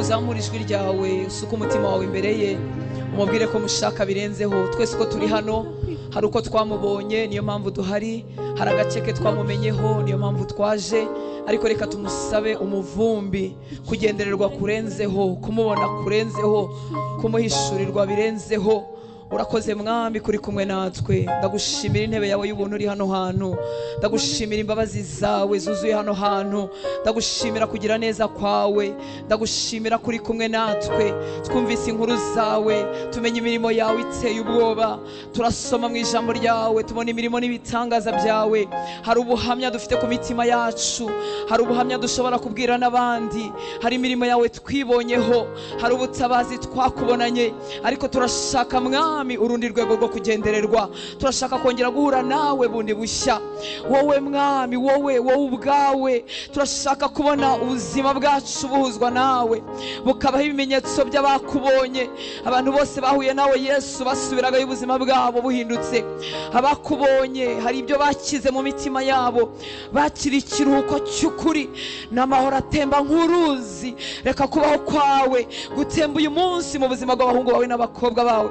Uzamure ijwi ryawe, usuke umutima wawe imbere ye, umubwire ko mushaka birenzeho. Twese uko turi hano hari uko twamubonye, niyo mpamvu duhari. Hari agace ke twamumenyeho, niyo mpamvu twaje. Ariko reka tumusabe umuvumbi, kugendererwa kurenzeho, kumubona kurenzeho, kumuhishurirwa birenzeho. Urakoze Mwami kuri kumwe natwe. Ndagushimira intebe yawe y'ubuntu uri hano hantu, ndagushimira imbabazi zawe zuzuye hano hantu, ndagushimira kugira neza kwawe, ndagushimira kuri kumwe natwe. Twumvise inkuru zawe, tumenya imirimo yawe iteye ubwoba, turasoma mu ijambo ryawe tubona imirimo n'ibitangaza byawe. Hari ubuhamya dufite ku mitima yacu, hari ubuhamya dushobora kubwira n'abandi, hari imirimo yawe twibonyeho, hari ubutabazi twakubonanye. Ariko turashaka Mwami urundi rwego rwo kugendererwa, turashaka kongera guhura nawe bundi bushya. Wowe Mwami, wowe ubwawe, turashaka kubona ubuzima bwacu buhuzwa nawe, bukabaho ibimenyetso by'abakubonye. Abantu bose bahuye nawe Yesu basubiragayo ubuzima bwabo buhindutse. Abakubonye hari ibyo bakize mu mitima yabo, bakira ikiruhuko cy'ukuri n'amahoro atemba nk'uruzi. Reka kubaho kwawe gutemba uyu munsi mu buzima bw'abahungu bawe n'abakobwa bawe.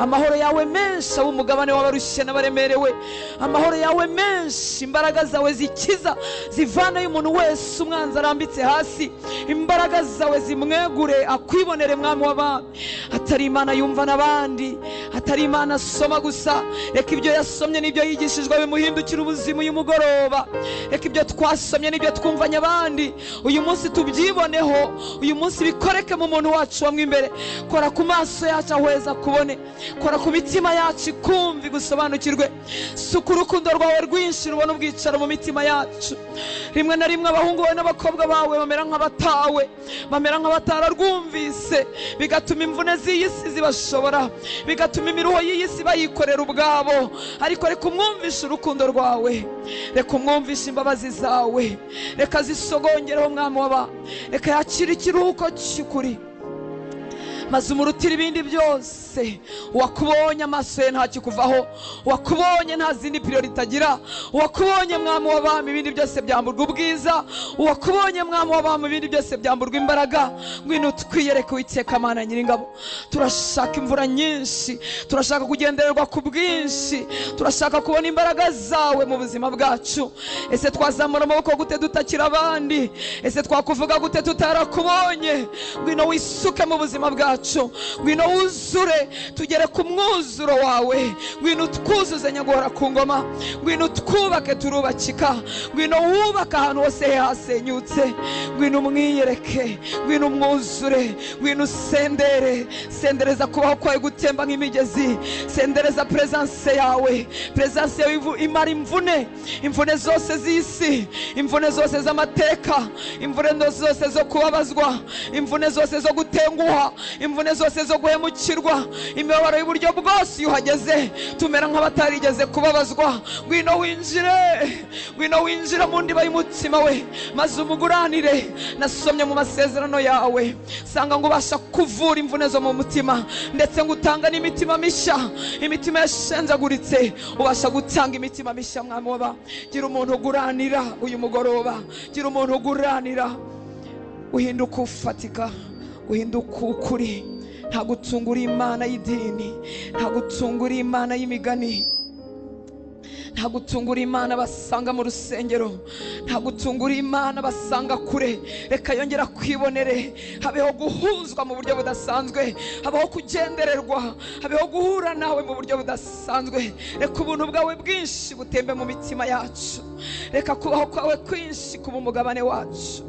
Amahoro yawe menshi abo umugabane w'abarushye n'abaremerewe, amahoro yawe menshi, imbaraga zawe zikiza zivanayo umuntu wese umwanzi arambitse hasi. Imbaraga zawe zimwegure akwibonere Mwami w'abami. Atari Imana yumva n'abandi, atari Imana asoma gusa. Reka ibyo yasomye n'ibyo yigishijwe bimuhindukira ubuzima uyu mugoroba. Reka ibyo twasomye n'ibyo twumvanye abandi uyu munsi tubyiboneho, uyu munsi bikoreke mu muntu wacu wamwe imbere. Kora ku maso yacu ahweza kubone, kora ku mitima yacu ikumvi gusobanukirwe. Suka urukundo rwawe rwinshi rubona ubwicaro mu mitima yacu. Rimwe na rimwe abahungu bawe n'abakobwa bawe bamera nk'abatawe, bamera nk'abatararwumvise, bigatuma imvune z'iyi si zibashobora, bigatuma imiruho y'iyi si bayikorera ubwabo. Ariko reka umwumvishe urukundo rwawe, reka umwumvishe imbabazi zawe, reka zisogongereho Mwami w'abami, reka yakire ikiruhuko cy'ukuri, maze umurutira ibindi byose. Uwakubonye amaso ye ntakikuvaho, uwakubonye nta zindi priority agira, uwakubonye Mwami w'abami ibindi byose byamburwa ubwiza, uwakubonye Mwami w'abami ibindi byose byamburwa imbaraga. Ngwino twiyereke Uwiteka Mana Nyiringabo. Turashaka imvura nyinshi, turashaka kugendererwa ku bwinshi, turashaka kubona imbaraga zawe mu buzima bwacu. Ese twazamura amaboko gute tutakira abandi? Ese twakuvuga gute tutarakubonye? Ngwino wisuke mu buzima bwacu, ngwino wuzure tugere ku mwuzuro wawe, ngwino utwuzuze nyaguhora ku ngoma, ngwino utwubake turubakika, ngwino wubake ahantu hose hasenyutse, ngwino umwiyereke, ngwino umwuzure, ngwino usendere. Sendereza kubaho kwawe gutemba nk'imigezi, sendereza presence yawe. Presence yawe imara imvune, imvune zose z'isi, imvune zose z'amateka, imvune zose zo kubabazwa, imvune zose zo gutenguha, imvune zose zo guhemukirwa, imibabaro y'uburyo bwose. Iyo uhageze tumera nk'abatarigeze kubabazwa. Ngwino winjire, ngwino winjire mu ndiba y'umutima we, maze umuguranire. Nasomye mu masezerano yawe sanga ngo ubasha kuvura imvune zo mu mutima, ndetse ngo utanga n'imitima mishya, imitima yashenjaguritse ubasha gutanga imitima mishya. Mwami w'abami, gira umuntu uguranira uyu mugoroba, gira umuntu uguranira, uhinduka ufatika, uhinduka ukuri. Nta gutungura Imana y'idini, nta gutungura Imana y'imigani, nta gutungura Imana basanga mu rusengero, nta gutungura Imana basanga kure. Reka yongera kwibonere, habeho guhuzwa mu buryo budasanzwe, habeho kugendererwa, habeho guhura nawe mu buryo budasanzwe. Reka ubuntu bwawe bwinshi butembe mu mitima yacu, reka kubaho kwawe kwinshi kuba umugabane wacu,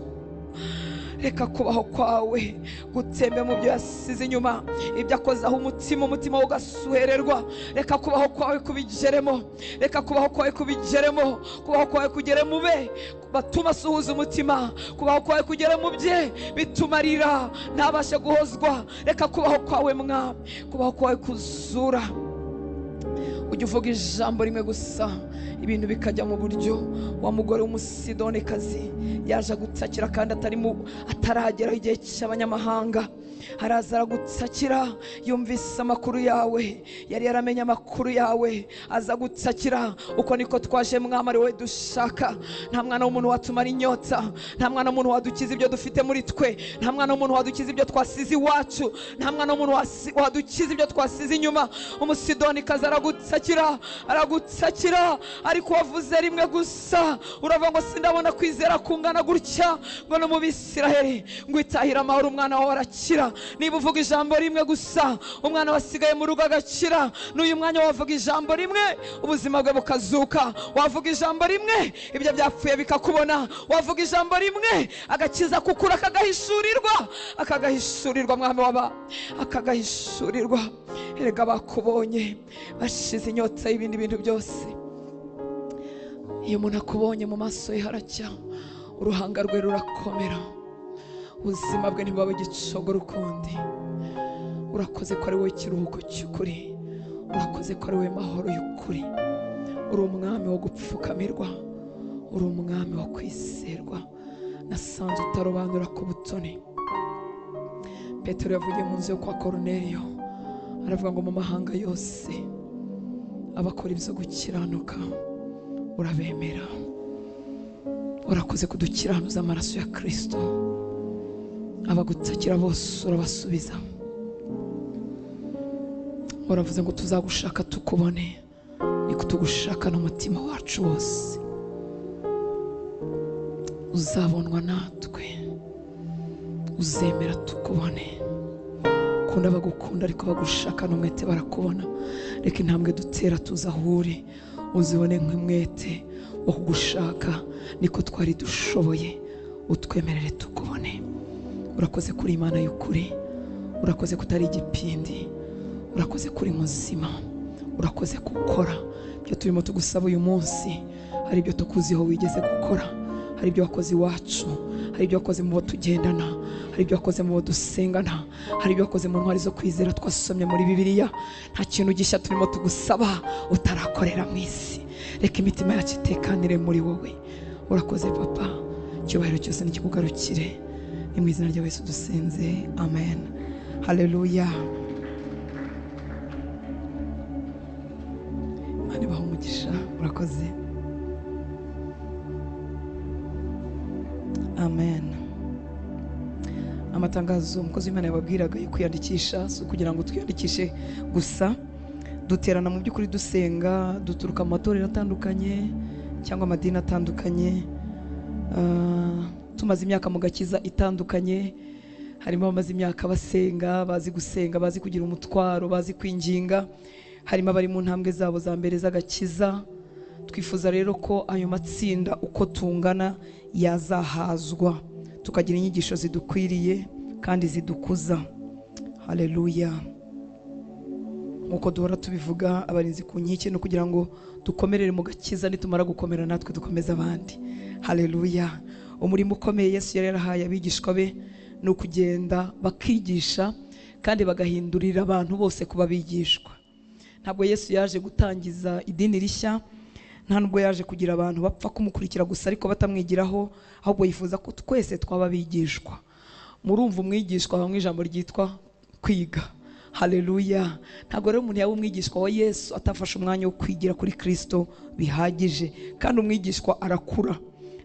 reka kubaho kwawe gutembe mu byo yasize inyuma, ibyo akozaho umutima, umutima ugasuhererwa. Reka kubaho kwawe kubigeremo, reka kubaho kwawe kubigeremo, kubaho kwawe kugere mu be batuma asuhuza umutima, kubaho kwawe kugere mu bye bituma arira ntabashe guhozwa. Reka kubaho kwawe Mwami, kubaho kwawe kuzura. Ujya uvuga ijambo rimwe gusa ibintu bikajya mu buryo. Wa mugore w'umusidonekazi yaje gutakira kandi atarageraho igihe cy'abanyamahanga. Araza aragutsakira, yumvise amakuru yawe, yari yaramenye amakuru yawe, aza gutsakira. Uko niko twaje Mwami, ari wowe dushaka. Nta mwana w'umuntu watumara inyota, nta mwana w'umuntu wadukiza ibyo dufite muri twe, nta mwana w'umuntu wadukiza ibyo twasize iwacu, nta mwana w'umuntu wadukiza ibyo twasize inyuma. Umusidoni kaza aragutsakira, aragutsakira, ariko wavuze rimwe gusa, uravuga ngo sindabona kwizera kungana gutya, ngo no mu Bisiraheli ngo itahira amahoro, umwana wawe arakira. Niba uvuga ijambo rimwe gusa, umwana wasigaye mu rugo agakira. N'uyu mwanya wavuga ijambo rimwe, ubuzima bwe bukazuka. Wavuga ijambo rimwe, ibyo byapfuye bikakubona. Wavuga ijambo rimwe, agakiza kukura akagahishurirwa, akagahishurirwa Mwami waba, akagahishurirwa. Erega bakubonye bashize inyota y'ibindi bintu byose. Iyo umuntu akubonye mu maso ye haracya, uruhanga rwe rurakomera, ubuzima bwe ntibuba bugicogora ukundi. Urakoze ko ari wowe ikiruhuko cy'ukuri, urakoze ko ari wowe mahoro y'ukuri. Uri umwami wo gupfukamirwa, uri umwami wo kwizerwa. Nasanze utarobanura ku butoni. Petero yavugiye mu nzu yo kwa Koruneliyo, aravuga ngo mu mahanga yose abakora ibyo gukiranuka urabemera. Urakoze kudukiranuza amaraso ya Kristo, abagutakira bose urabasubiza. Uravuze ngo tuzagushaka tukubone, niko tugushaka n'umutima wacu wose. Uzabonwa natwe, uzemera tukubone. Kunda abagukunda ariko bagushaka n'umwete barakubona. Reka intambwe dutera tuzahure, uzibone nk'umwete wo kugushaka, niko twari dushoboye. Utwemerere tukubone. Urakoze kuri Imana y'ukuri, urakoze kutari igipindi, urakoze kuri muzima, urakoze gukora ibyo turimo tugusaba uyu munsi. Hari ibyo tukuziho wigeze gukora, hari ibyo wakoze iwacu, hari ibyo wakoze mu bo tugendana, hari ibyo wakoze mu bo dusengana, hari ibyo wakoze mu ntwari zo kwizera twasomye muri Bibiliya. Nta kintu gishya turimo tugusaba utarakorera mu isi. Reka imitima yacu itekanire muri wowe. Urakoze Papa, icyubahiro cyose nikikugarukire. Ni mu izina rya Yesu dusenze, amen. Haleluya. Imana ibahe umugisha, urakoze. Amen. Amatangazo umukozi w'Imana yababwiraga yo kwiyandikisha, si ukugira ngo twiyandikishe gusa. Duterana mu by'ukuri dusenga, duturuka mu matorero atandukanye cyangwa amadini atandukanye, tumaze imyaka mu gakiza itandukanye. Harimo abamaze imyaka basenga, bazi gusenga, bazi kugira umutwaro, bazi kwinginga. Harimo abari mu ntambwe zabo za mbere z'agakiza. Twifuza rero ko ayo matsinda uko tungana yazahazwa, tukagira inyigisho zidukwiriye kandi zidukuza. Haleluya. Nkuko duhora tubivuga, abarinzi ku nkike no kugira ngo dukomerere mu gakiza, nitumara gukomera natwe dukomeza abandi. Haleluya. Umurimo ukomeye Yesu yari yarahaye abigishwa be ni ukugenda bakigisha kandi bagahindurira abantu bose kuba abigishwa. Ntabwo Yesu yaje gutangiza idini rishya, nta nubwo yaje kugira abantu bapfa kumukurikira gusa ariko batamwigiraho, ahubwo yifuza ko twese twaba abigishwa. Murumva umwigishwa hamwe ijambo ryitwa kwiga. Haleluya. Ntabwo rero umuntu yaba umwigishwa wa Yesu atafashe umwanya wo kwigira kuri Kristo bihagije. Kandi umwigishwa arakura,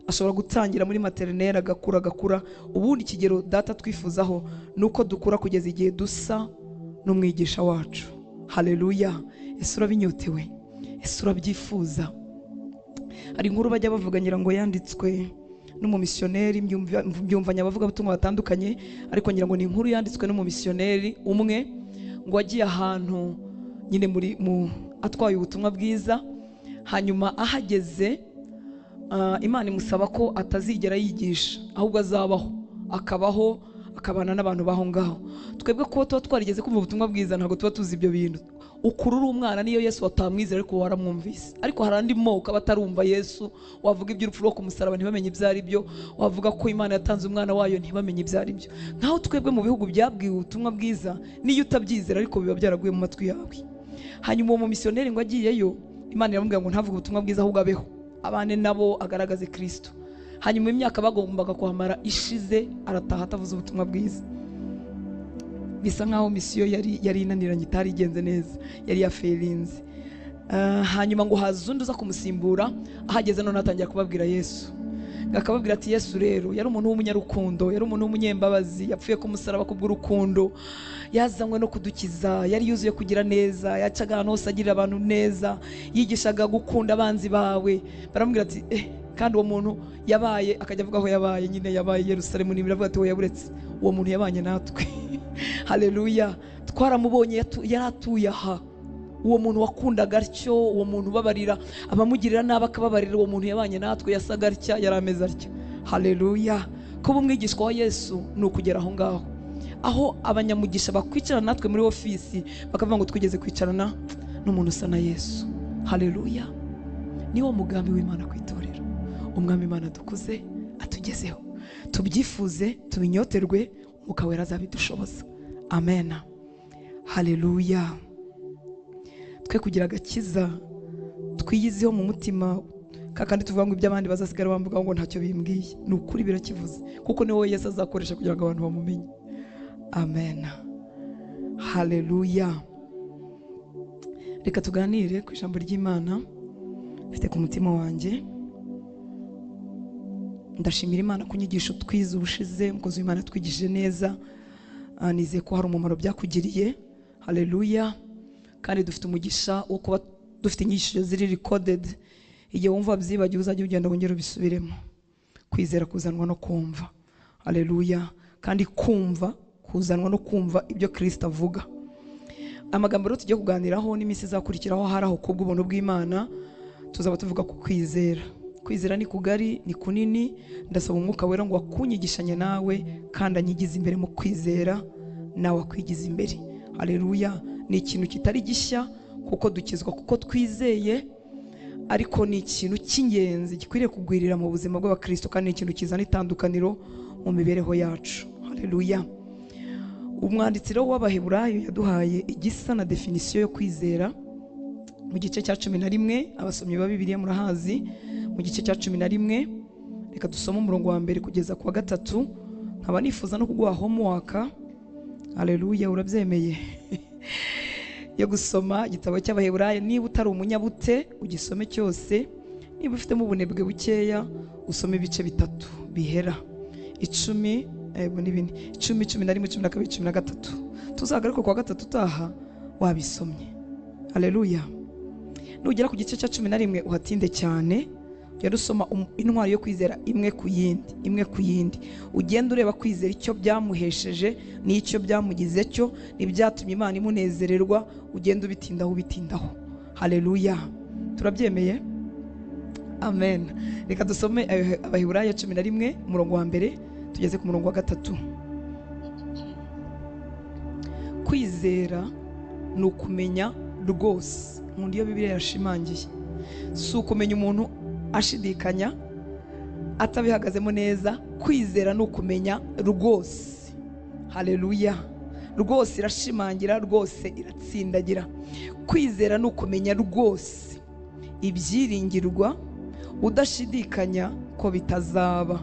ashobora gutangira muri maternelle agakura agakura. Ubundi ikigero data twifuzaho nuko dukura kugeza igihe dusa n'umwigisha wacu. Haleluya. Ese urabinyotewe? Ese urabyifuza? Hari inkuru bajya bavuga ngira ngo yanditswe n'umumissioneri, mbyumvanya abavuga butumwa batandukanye, ariko ngira ngo ni inkuru yanditswe n'umumissioneri umwe ngo agiye ahantu nyine muri atwaye ubutumwa bwiza. Hanyuma ahageze Imana imusaba ko atazigera yigisha, ahubwo azabaho, akabaho, akabana n'abantu baho ngaho. Twebwe ko tuba twarigeze kumva ubutumwa bwiza ntabwo tuba tuzi ibyo bintu. Ukura uri umwana niyo Yesu watamwizera ariko waramwumvise. Ariko hari andi moko abatarumva Yesu, wavuga iby'urupfu rwo ku musaraba ntibamenye ibyo ari byo, wavuga ko Imana yatanze umwana wayo ntibamenye ibyo ari byo. Nkaho twebwe mu bihugu byabwiwe ubutumwa bwiza, niyo utabyizera ariko biba byaraguye mu matwi yawe. Hanyuma uwo mumissioneri ngo agiyeyo, Imana iramubwira ngo ntavuge ubutumwa bwiza ahubwo abeho, abane nabo agaragaze Kristo. Hanyuma imyaka bagombaga kuhamara ishize arataha atavuze ubutumwa bwiza. Bisa nkaho misiyo yari inaniranye, itari igenze neza, yari yaferinze. Hanyuma ngo haza undi uza kumusimbura, ahageze none atangira kubabwira Yesu. Akababwira ati Yesu rero yari umuntu w'umunyarukundo, yari umuntu w'umunyembabazi, yapfuye ku musaraba kubw'urukundo, yazanywe no kudukiza, yari yuzuye kugira neza, yacaga ahantu hose agirira abantu neza, yigishaga gukunda abanzi bawe. Baramubwira ati kandi uwo muntu yabaye, akajya avuga aho yabaye nyine, yabaye Yerusalemu, ni biravuga ati oya buretse, uwo muntu yabanye natwe. Haleluya, twaramubonye, yaratuye aha. Uwo muntu wakundaga atyo, uwo muntu ubabarira abamugirira nabi akababarira, uwo muntu yabanye natwe, yasaga atya, yari ameze atya. Haleluya. Kuba umwigishwa wa Yesu ni ukugera aho ngaho, aho abanyamugisha bakwicarana natwe muri ofisi bakavuga ngo twigeze kwicarana n'umuntu usa na Yesu. Haleluya. Niwo mugambi w'Imana ku itorero. Umwami Imana dukuze atugezeho, tubyifuze, tubinyoterwe, Umwuka Wera azabidushoboza. Amen. Haleluya. Twe kugira agakiza twiyiziho mu mutima, kakandi tuvuga ngo iby'abandi bazasigara bamvuga ngo ntacyo bimbwiye. Ni ukuri birakivuze, kuko ni wowe Yesu azakoresha kugira ngo abantu bamumenye. Amen. Haleluya. Reka tuganire ku ijambo ry'Imana mfite ku mutima wanjye. Ndashimira Imana kunyigisha twize ubushize, umukozi w'Imana twigishije neza. Nizeye ko hari umumaro byakugiriye. Haleluya. Kandi dufite umugisha wo kuba dufite inyigisho ziri recorded. Igihe wumva byibagiwe uzajya ugenda wongera ubisubiremo. Kwizera kuzanwa no kumva. Haleluya. Kandi kumva kuzanwa no kumva ibyo Kristo avuga. Amagambo rero tugiye kuganiraho n'iminsi izakurikiraho hari aho kubw'ubuntu bw'Imana tuzaba tuvuga ku kwizera. Kwizera ni kugari, ni kunini. Ndasaba Umwuka Wera ngo akunyigishanye nawe, kandi anyigize imbere mu kwizera, nawe akwigize imbere. Haleluya. Ni ikintu kitari gishya kuko dukizwa kuko twizeye, ariko ni ikintu cy'ingenzi gikwiriye kugwirira mu buzima bw'abakristo, kandi ni ikintu kizana itandukaniro mu mibereho yacu. Haleluya. Umwanditsi rero w'Abaheburayo yaduhaye igisa na definisiyo yo kwizera mu gice cya 11. Abasomyi ba Bibiliya murahazi, mu gice cya 11 reka dusome umurongo wa mbere kugeza ku wa 3. Nkaba nifuza no kuguha homework. Haleluya, urabyemeye? Yo gusoma igitabo cy'Abaheburayo. Niba utari umunyabute ugisome cyose, niba ufitemo ubunebwe bukeya usome ibice 3 bihera 10, ni 4, 10, 11, 12, 13. Tuzagaruka ku wa 3 utaha wabisomye. Haleluya. Nugera ku gice cya 11 uhatinde cyane, ugenda usoma intwari yo kwizera imwe ku yindi, imwe ku yindi, ugenda ureba kwizera icyo byamuhesheje n'icyo byamugize cyo, n'ibyatumye Imana imunezererwa, ugenda ubitindaho ubitindaho. Haleluya. Turabyemeye? Amen. Reka dusome Abaheburayo 11 umurongo wa mbere tugeze ku murongo wa 3. Kwizera ni ukumenya rwose. Nkunda iyo Bibiliya yashimangiye. Si ukumenya umuntu ashidikanya atabihagazemo neza. Kwizera ni ukumenya rwose. Haleluya. Rwose irashimangira, rwose iratsindagira. Kwizera ni ukumenya rwose ibyiringirwa udashidikanya ko bitazaba,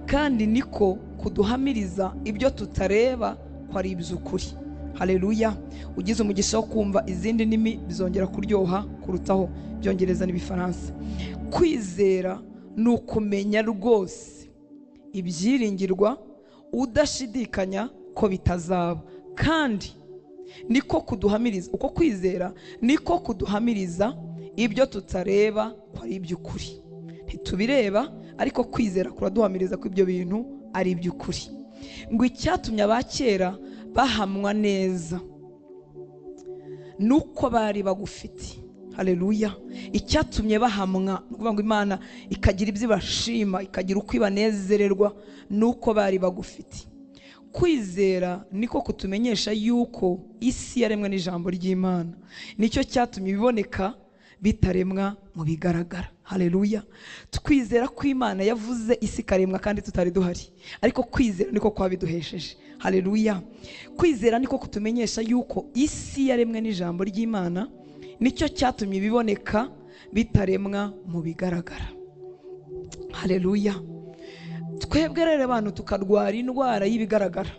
kandi niko kuduhamiriza ibyo tutareba ko ari iby'ukuri. Haleluya. Ugize umugisha wo kumva izindi ndimi bizongera kuryoha kurutaho, byongereza n'ibifaransa. Kwizera ni ukumenya rwose ibyiringirwa udashidikanya ko bitazaba, kandi niko kuduhamiriza, uko kwizera niko kuduhamiriza ibyo tutareba ko ari iby'ukuri. Ntitubireba, ariko kwizera kuraduhamiriza ko ibyo bintu ari iby'ukuri. Ngo icyatumye abakera bahamwa neza nuko bari bagufite. Haleluya. Icyatumye bahamwa, nukuvuga ngo Imana ikagira ibyo ibashima, ikagira uko ibanezererwa, nuko bari bagufite. Kwizera niko kutumenyesha yuko isi yaremwe n'ijambo ry'Imana. Nicyo cyatumye ibiboneka bitaremwa mu bigaragara. Haleluya. Twizera ko Imana yavuze isi karemwa kandi tutari duhari, ariko kwizera niko kwabiduhesheje. Haleluya. Kwizera niko kutumenyesha yuko isi yaremwe n'ijambo ry'Imana, nicyo cyatumye ibiboneka bitaremwa mu bigaragara. Haleluya. Twebwe rero abantu tukarwara indwara y'ibigaragara.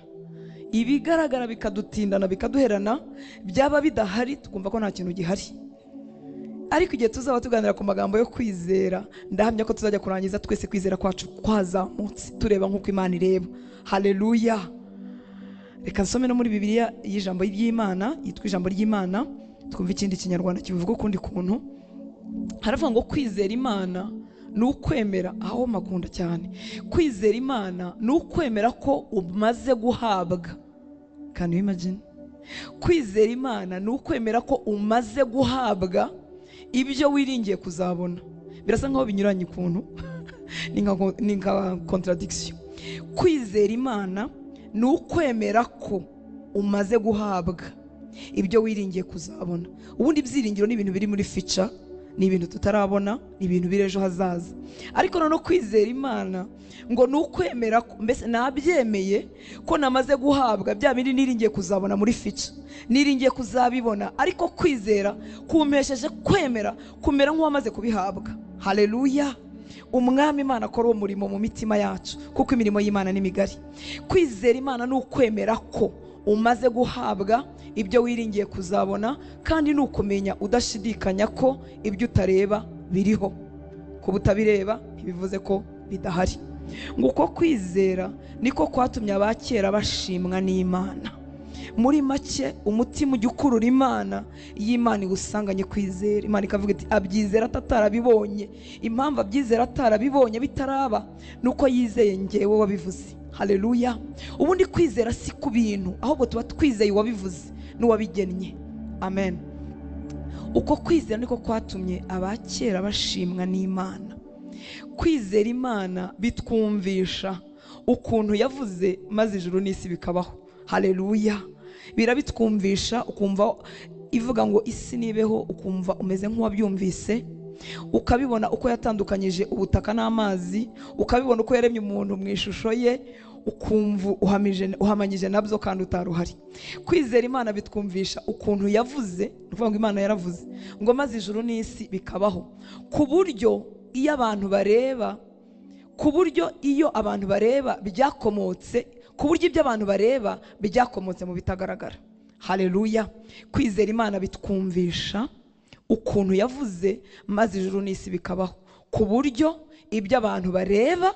Ibigaragara bikadutindana bikaduherana, byaba bidahari tukumva ko nta kintu gihari. Ariko igihe tuzaba tuganira ku magambo yo kwizera, ndahamya ko tuzajya kurangiza twese kwizera kwacu kwazamutse, tureba nk'uko Imana ireba. Haleluya. Reka nsome no muri Bibiliya y'ijambo ry'Imana, yitwa ijambo ry'Imana, twumve ikindi kinyarwanda kibivuga ukundi kuntu. Haravuga ngo kwizera Imana ni ukwemera, aho makunda cyane. Kwizera Imana ni ukwemera ko umaze guhabwa. Can you imagine? Kwizera Imana ni ukwemera ko umaze guhabwa ibyo wiringiye kuzabona. Birasa nkaho binyuranye ukuntu, ni nka contradiction. Kwizera Imana ni ukwemera ko umaze guhabwa ibyo wiringiye kuzabona. Ubundi ibyiringiro ni ibintu biri muri future, ni ibintu tutarabona, ni ibintu biri ejo hazaza. Ariko noneho kwizera Imana ngo ni ukwemera, mbese nabyemeye ko namaze guhabwa bya bindi niringiye kuzabona muri future, niringiye kuzabibona. Ariko kwizera kumpesheje kwemera kumera nk'uwamaze kubihabwa. Haleluya. Umwami Imana akora uwo murimo mu mitima yacu, kuko imirimo y'Imana ni migari. Kwizera Imana ni ukwemera ko umaze guhabwa ibyo wiringiye kuzabona, kandi ni ukumenya udashidikanya ko ibyo utareba biriho. Kuba utabireba ntibivuze ko bidahari. Nguko kwizera niko kwatumye abakera bashimwa n'Imana. Muri make, umutima ujya ukurura Imana, iyo Imana iwusanganye kwizera, Imana ikavuga iti abyizera atarabibonye. Impamvu abyizera atarabibonye bitaraba nuko yizeye ngewe wabivuze. Haleluya. Ubundi kwizera si ku bintu, ahubwo tuba twizeye uwabivuze n'uwabigennye. Amen. Uko kwizera niko kwatumye abakera bashimwa n'Imana. Kwizera Imana bitwumvisha ukuntu yavuze maze ijuru n'isi bikabaho. Haleluya. Birabitwumvisha, ukumva ivuga ngo isi nibeho, ukumva umeze nk'uwabyumvise, ukabibona uko yatandukanyije ubutaka n'amazi, ukabibona uko yaremye umuntu mu ishusho ye, ukumva uhamanyije nabyo kandi utaruhari. Kwizera Imana bitwumvisha ukuntu yavuze, ni ukuvuga ngo Imana yaravuze ngo maze ijuru n'isi bikabaho, ku buryo iyo abantu bareba, ku buryo iyo abantu bareba byakomotse, ku buryo ibyo abantu bareba byakomotse mu bitagaragara. Haleluya. Kwizera Imana bitwumvisha ukuntu yavuze maze ijuru n'isi bikabaho, ku buryo ibyo abantu bareba,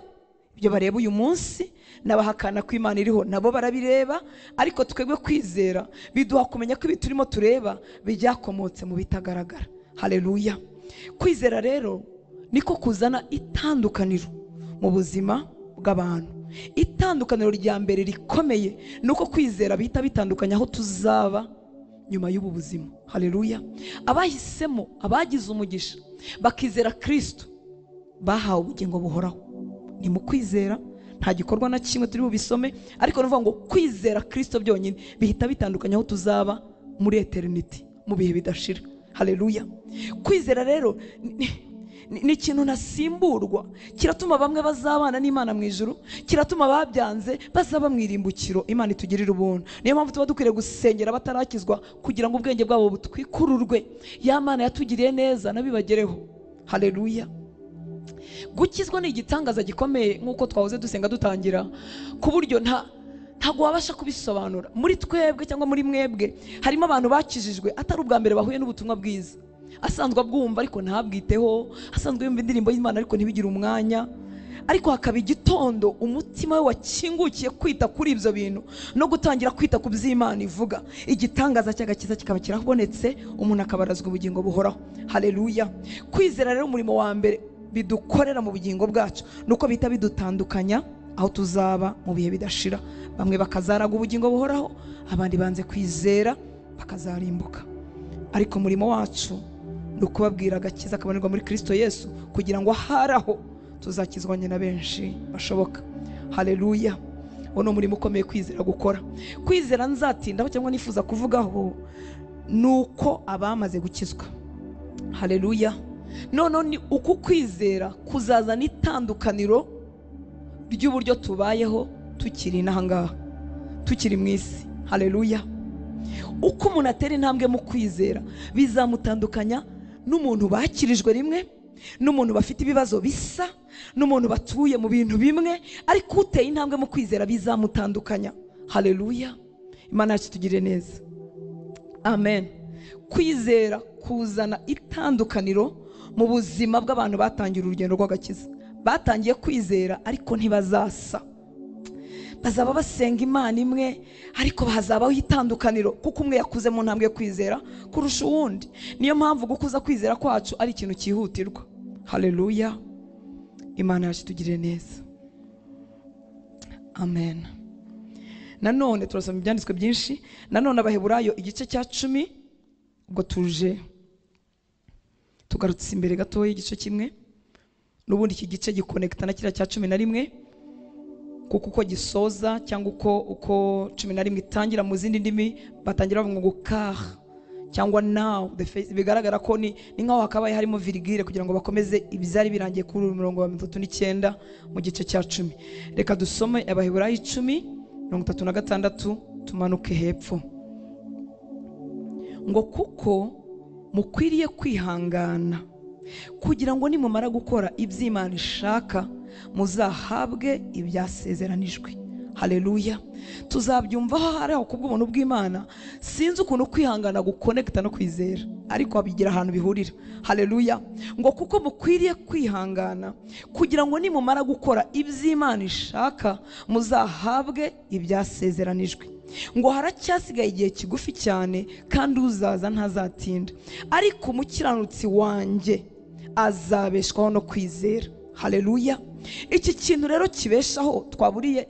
ibyo bareba uyu munsi, n'abahakana ko Imana iriho nabo barabireba, ariko twebwe kwizera biduha kumenya ko ibi turimo tureba byakomotse mu bitagaragara. Haleluya. Kwizera rero niko kuzana itandukaniro mu buzima bw'abantu. Itandukaniro rya mbere rikomeye nuko kwizera bihita bitandukanya aho tuzaba nyuma y'ubu buzima. Haleluya. Abahisemo, abagize umugisha bakizera Kristo, bahawe ubugingo buhoraho. Ni mu kwizera, nta gikorwa na kimwe turi bubisome, ariko nuvuga ngo kwizera Kristo byonyine bihita bitandukanya aho tuzaba muri eternity, mu bihe bidashira. Haleluya. Kwizera rero ni ikintu ntasimburwa, kiratuma bamwe bazabana n'Imana mu ijuru, kiratuma ababyanze bazaba mu irimbukiro. Imana itugirira ubuntu. Niyo mpamvu tuba dukwiriye gusengera batarakizwa, kugira ngo ubwenge bwabo butwikururwe. Ya Mana yatugiriye neza nabibagereho. Haleluya. Gukizwa ni igitangaza gikomeye, nk'uko twahoze dusenga dutangira, ku buryo ntabwo wabasha kubisobanura. Muri twebwe cyangwa muri mwebwe harimo abantu bakijijwe atari ubwa mbere bahuye n'ubutumwa bwiza, asanzwe abwumva ariko ntabwiteho, asanzwe yumva indirimbo y'Imana ariko ntibigire umwanya. Ariko hakaba igitondo umutima we wakingukiye kwita kuri ibyo bintu no gutangira kwita ku by'Imana ivuga, igitangaza cy'agakiza kikaba kirabonetse, umuntu akabarazwa ubugingo buhoraho. Haleluya. Kwizera rero umurimo wa mbere bidukorera mu bugingo bwacu nuko bita bidutandukanya aho tuzaba mu bihe bidashira. Bamwe bakazaraga ubugingo buhoraho, abandi banze kwizera bakazarimbuka. Ariko umurimo wacu ni ukubabwira agakiza kabonerwa muri Kristo Yesu, kugira ngo aharaho tuzakizwanye na benshi bashoboka. Haleluya. Uwo ni umurimo ukomeye kwizera gukora. Kwizera nzatindaho cyangwa nifuza kuvugaho ni uko abamaze gukizwa. Haleluya. None ni uku kwizera kuzazana itandukaniro ry'uburyo tubayeho tukiri n'ahangaha, tukiri mu isi. Haleluya. Uko umuntu atera intambwe mu kwizera bizamutandukanya n'umuntu bakirijwe rimwe, n'umuntu bafite ibibazo bisa, n'umuntu batuye mu bintu bimwe, ariko uteye intambwe mu kwizera bizamutandukanya. Haleluya. Imana yacu tugirire neza. Amen. Kwizera kuzana itandukaniro mu buzima bw'abantu batangiye urugendo rw'agakiza. Batangiye kwizera ariko ntibazasa. Bazaba basenga Imana imwe ariko hazabaho itandukaniro kuko umwe yakuze mu ntambwe yo kwizera kurusha uwundi. Niyo mpamvu gukuza kwizera kwacu ari ikintu cyihutirwa. Haleluya. Imana yacu tugirire neza. Amen. Nanone turasoma ibyanditswe byinshi. Nanone Abaheburayo igice cya 10, ubwo tuje tugarutse imbere gatoya igice kimwe. N'ubundi iki gice gikonekta na kiriya cya 11, kuko uko gisoza cyangwa uko 11 itangira mu zindi ndimi batangira bavuga ngo car cyangwa now the face, bigaragara ko ni nkaho hakabaye harimo virgule kugira ngo bakomeze ibyari birangiye kuri uyu murongo wa 39 mu gice cya 10. Reka dusome Abaheburayo 10:36 tumanuke hepfo. Ngo kuko mukwiriye kwihangana kugira ngo nimumara gukora iby'Imana ishaka muzahabwe ibyasezeranijwe. Haleluya. Tuzabyumva hari aho kubw'ubuntu bw'Imana. Sinzi ukuntu kwihangana gukonekta no kwizera, ariko abigira ahantu bihurira. Haleluya. Ngo kuko mukwiriye kwihangana kugira ngo nimumara gukora iby'Imana ishaka muzahabwe ibyasezeranijwe. Ngo haracyasigaye igihe kigufi cyane kandi uzaza ntazatinda, ariko umukiranutsi wanjye azabeshwaho no kwizera. Haleluya. Iki kintu rero kibeshaho twaburiye,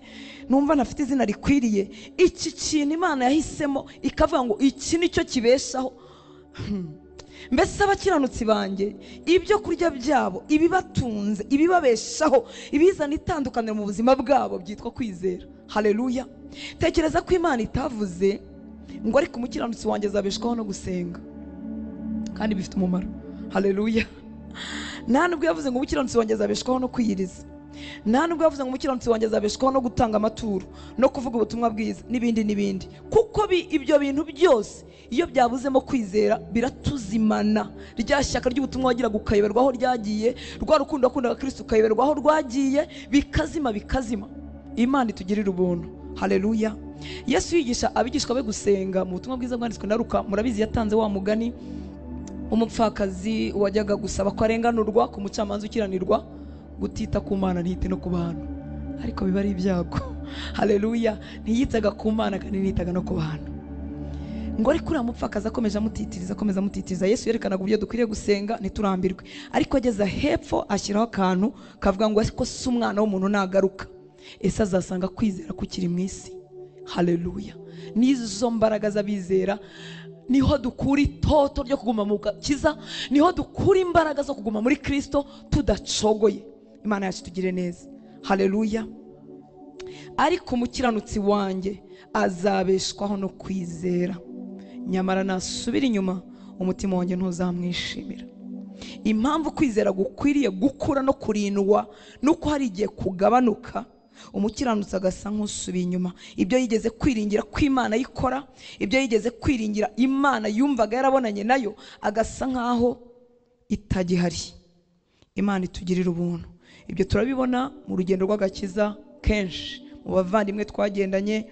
numva nafite izina rikwiriye. Iki kintu Imana yahisemo ikavuga ngo iki nicyo kibeshaho. Mbese abakiranutsi banjye ibyo kurya byabo, ibibatunze, ibibabeshaho, ibizana itandukaniro mu buzima bwabo byitwa kwizera. Haleluya. Tekereza ko Imana itavuze ngo ariko umukiranutsi wanjye azabeshwaho no gusenga, kandi bifite umumaro. Haleluya. Nta nubwo yavuze ngo umukiranutsi wanjye azabeshwaho no kwiyiriza, nta nubwo yavuze ngo umukiranutsi wanjye azabeshwaho no gutanga amaturo no kuvuga ubutumwa bwiza n'ibindi n'ibindi, kuko ibyo bintu byose iyo byabuzemo kwizera biratuzimana. Rya shyaka ry'ubutumwa wagiraga ukayoberwa aho ryagiye, rwa rukundo wakundaga Kristo ukayoberwa aho rwagiye, bikazima bikazima. Imana itugirire ubuntu. Haleluya. Yesu yigisha abigishwa be gusenga mu butumwa bwiza bwanditswe na Luka. Murabizi yatanze wa mugani umupfakazi wajyaga gusaba ko arenganurwa ku mucamanza ukiranirwa gutita ku Mana ntite no ku bantu, ariko biba ari ibyago. Haleluya. Ntiyitaga ku Mana kandi ntiyitaga no ku bantu. Ngo ariko uriya mupfakazi akomeje amutitiriza, akomeza amutitiriza. Yesu yerekanaga uburyo dukwiriye gusenga ntiturambirwe, ariko ageza hepfo ashyiraho akantu kavuga ngo ariko si umwana w'umuntu nagaruka, ese azasanga kwizera kukiri mu isi? Haleluya. Nizo mbaraga z'abizera, niho dukura itoto ryo kuguma mu gakiza, niho dukura imbaraga zo kuguma muri Kristo tudacogoye. Imana yacu tugire neza. Haleluya. Ariko umukiranutsi wanjye azabeshwaho no kwizera, nyamara nasubira inyuma umutima wanjye ntuzamwishimira. Impamvu kwizera gukwiriye gukura no kurindwa nuko hari igihe kugabanuka, umukiranutsi agasa nk'usubiye inyuma. Ibyo yigeze kwiringira ko Imana yikora, ibyo yigeze kwiringira Imana yumvaga yarabonanye nayo, agasa nkaho itagihari. Imana itugirira ubuntu. Ibyo turabibona mu rugendo rw'agakiza kenshi, mu bavandimwe twagendanye,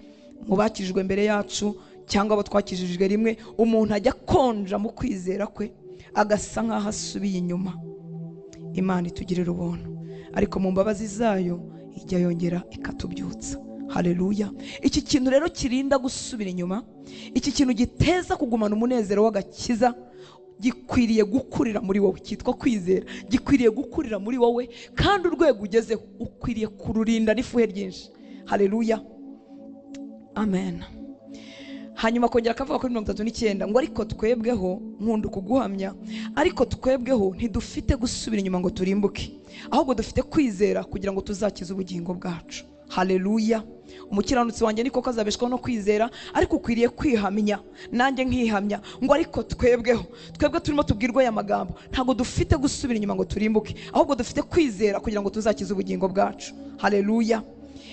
mu bakijijwe mbere yacu cyangwa abo twakijijwe rimwe. Umuntu ajya konja mu kwizera kwe agasa nkaho asubiye inyuma. Imana itugirira ubuntu, ariko mu mbabazi zayo ijya yongera ikatubyutsa. Haleluya. Iki kintu rero kirinda gusubira inyuma, iki kintu giteza kugumana umunezero w'agakiza, gikwiriye gukurira muri wowe, cyitwa kwizera, gikwiriye gukurira muri wowe, kandi urwego ugezeho ukwiriye kururinda n'ifuhe ryinshi. Haleluya. Amen. Hanyuma kongera akavuga kuri 39 ngo ariko twebweho, nkunda kuguhamya, ariko twebweho ntidufite gusubira inyuma ngo turimbuke, ahubwo dufite kwizera kugira ngo tuzakize ubugingo bwacu. Haleluya. Umukiranutsi wanjye niko kazabeshwaho no kwizera, ariko ukwiriye kwihamya, nanjye nkihamya ngo ariko twebweho, twebwe turimo tubwirwa aya magambo, ntabwo dufite gusubira inyuma ngo turimbuke, ahubwo dufite kwizera kugira ngo tuzakize ubugingo bwacu. Haleluya.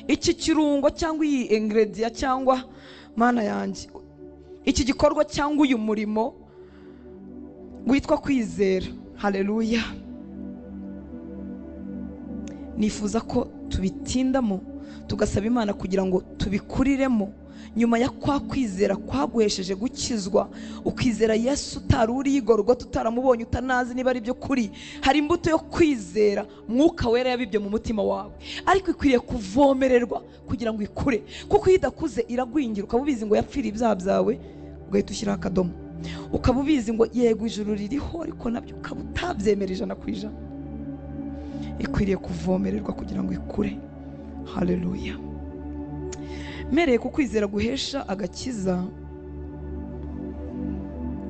Iki kirungo cyangwa iyi ingredient cyangwa mana yanjye, iki gikorwa cyangwa uyu murimo witwa kwizera. Haleluya. Nifuza ko tubitindamo tugasaba Imana kugira ngo tubikuriremo, Nyuma ya kwa kwizera kwaguhesheje gukizwa, ukizera Yesu utari uri Golgotha, utaramubonye, utanazi niba ari byo kuri, hari imbuto yo kwizera Mwuka Wera yabibye mu mutima wawe, ariko ikwiriye kuvomererwa kugira ngo ikure, kuko iyo idakuze iragwingira. Ukaba ubizi ngo yapfiriye ibyaha byawe, ugahita ushyiraho akadomo. Ukaba ubizi ngo yego ijuru ririho, ariko nabyo ukaba utabyemera 100%. Ikwiriye kuvomererwa kugira ngo ikure. Haleluya. Mereye ku kwizera guhesha agakiza,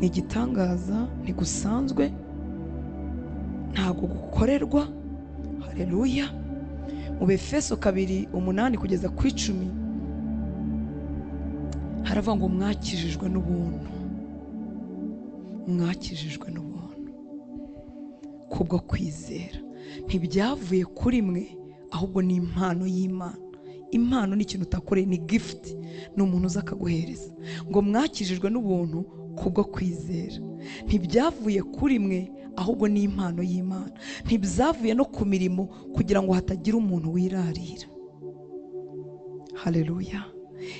ni igitangaza, ntigusanzwe, ntabwo gukorerwa. Haleluya. Mu Befeso 2:8-10 haravuga ngo mwakijijwe n'ubuntu, mwakijijwe n'ubuntu kubwo kwizera, ntibyavuye kuri mwe, ahubwo ni impano y'Imana. Impano ni ikintu utakoreye, ni gift, ni umuntu uza akaguhereza. Ngo mwakijijwe n'ubuntu kubwo kwizera, ntibyavuye kuri mwe, ahubwo ni impano y'Imana, ntibyavuye no ku mirimo, kugira ngo hatagira umuntu wirarira. Haleluya.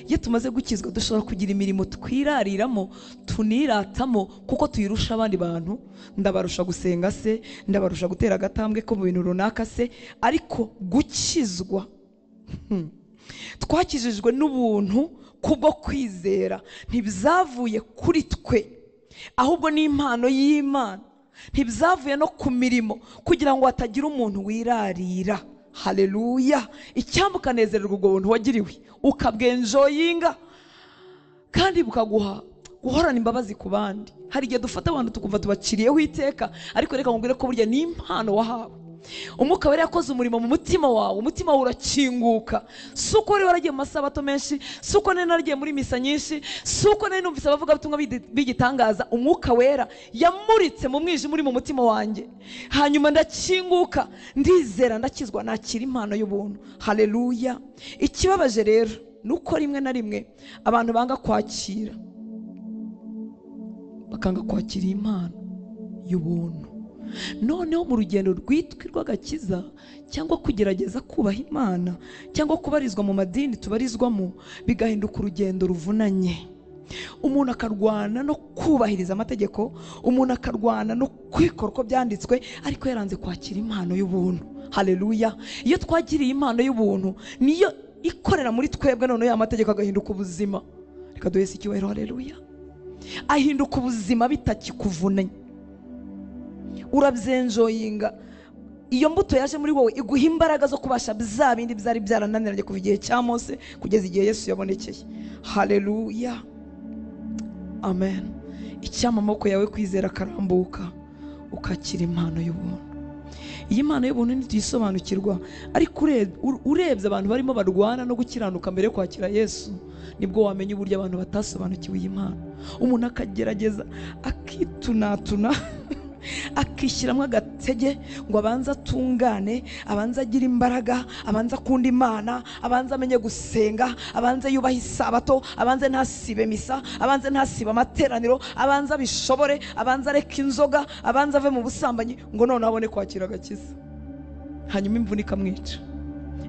Iyo tumaze gukizwa dushobora kugira imirimo twirariramo, tuniratamo, kuko tuyirusha abandi bantu. Ndabarusha gusenga se, ndabarusha gutera agatambwe ko mu bintu runaka se, ariko gukizwa, twakijijwe n'ubuntu kubwo kwizera, ntibyavuye kuri twe, ahubwo ni impano y'Imana, ntibyavuye no ku mirimo, kugira ngo hatagira umuntu wirarira. Haleluya. Icyambu ukanezererwa ubwo buntu wagiriwe, ukabwenjoyinga, kandi bukaguha guhorana imbabazi ku bandi. Hari igihe dufata abantu tukumva tubaciriyeho iteka, ariko reka nkubwire ko burya ni impano wahawe. Umwuka Wera yakoze umurimo mu mutima wawe, umutima wawe urakinguka. Si uko wari waragiye mu masabato menshi, si uko nari naragiye muri misa nyinshi, si uko nari numvise abavugabutumwa b'igitangaza. Umwuka Wera yamuritse mu mwijima uri mu mutima wanjye, hanyuma ndakinguka, ndizera, ndakizwa, nakira impano y'ubuntu. Haleluya. Ikibabaje rero ni uko rimwe na rimwe abantu banga kwakira, bakanga kwakira impano y'ubuntu. Noneho mu rugendo rwitwa rw'agakiza, cyangwa kugerageza kubaha Imana, cyangwa kubarizwa mu madini tubarizwamo, bigahinduka urugendo ruvunanye. Umuntu akarwana no kubahiriza amategeko, umuntu akarwana no kwikora uko byanditswe, ariko yaranze kwakira impano y'ubuntu. Haleluya. Iyo twagiriye impano y'ubuntu, niyo ikorera muri twebwe, noneho ya mategeko agahinduka ubuzima. Reka duhese icyubahiro. Haleluya. Ahinduka ubuzima bitakikuvunanye, urabyenjoyinga. Iyo mbuto yaje muri wowe iguha imbaraga zo kubasha bya bindi byari byarananiranye kuva igihe cya Mose kugeza igihe Yesu yabonekeye. Haleluya. Amen. Icyama amaboko yawe kwizera karambuka, ukakira impano y'ubuntu. Iyi mpano y'ubuntu ntituyisobanukirwa, ariko urebye abantu barimo barwana no gukiranuka mbere yo kwakira Yesu, nibwo wamenya uburyo abantu batasobanukiwe iyi mpano. Umuntu akagerageza akitunatuna, akishyiramo agatege ngo abanze atungane, abanze agire imbaraga, abanze akunda Imana, abanze amenye gusenga, abanze yubahe isabato, abanze ntasibe misa, abanze ntasibe amateraniro, abanze abishobore, abanze areke inzoga, abanze ave mu busambanyi, ngo none abone kwakira agakiza. Hanyuma imvune ikamwica.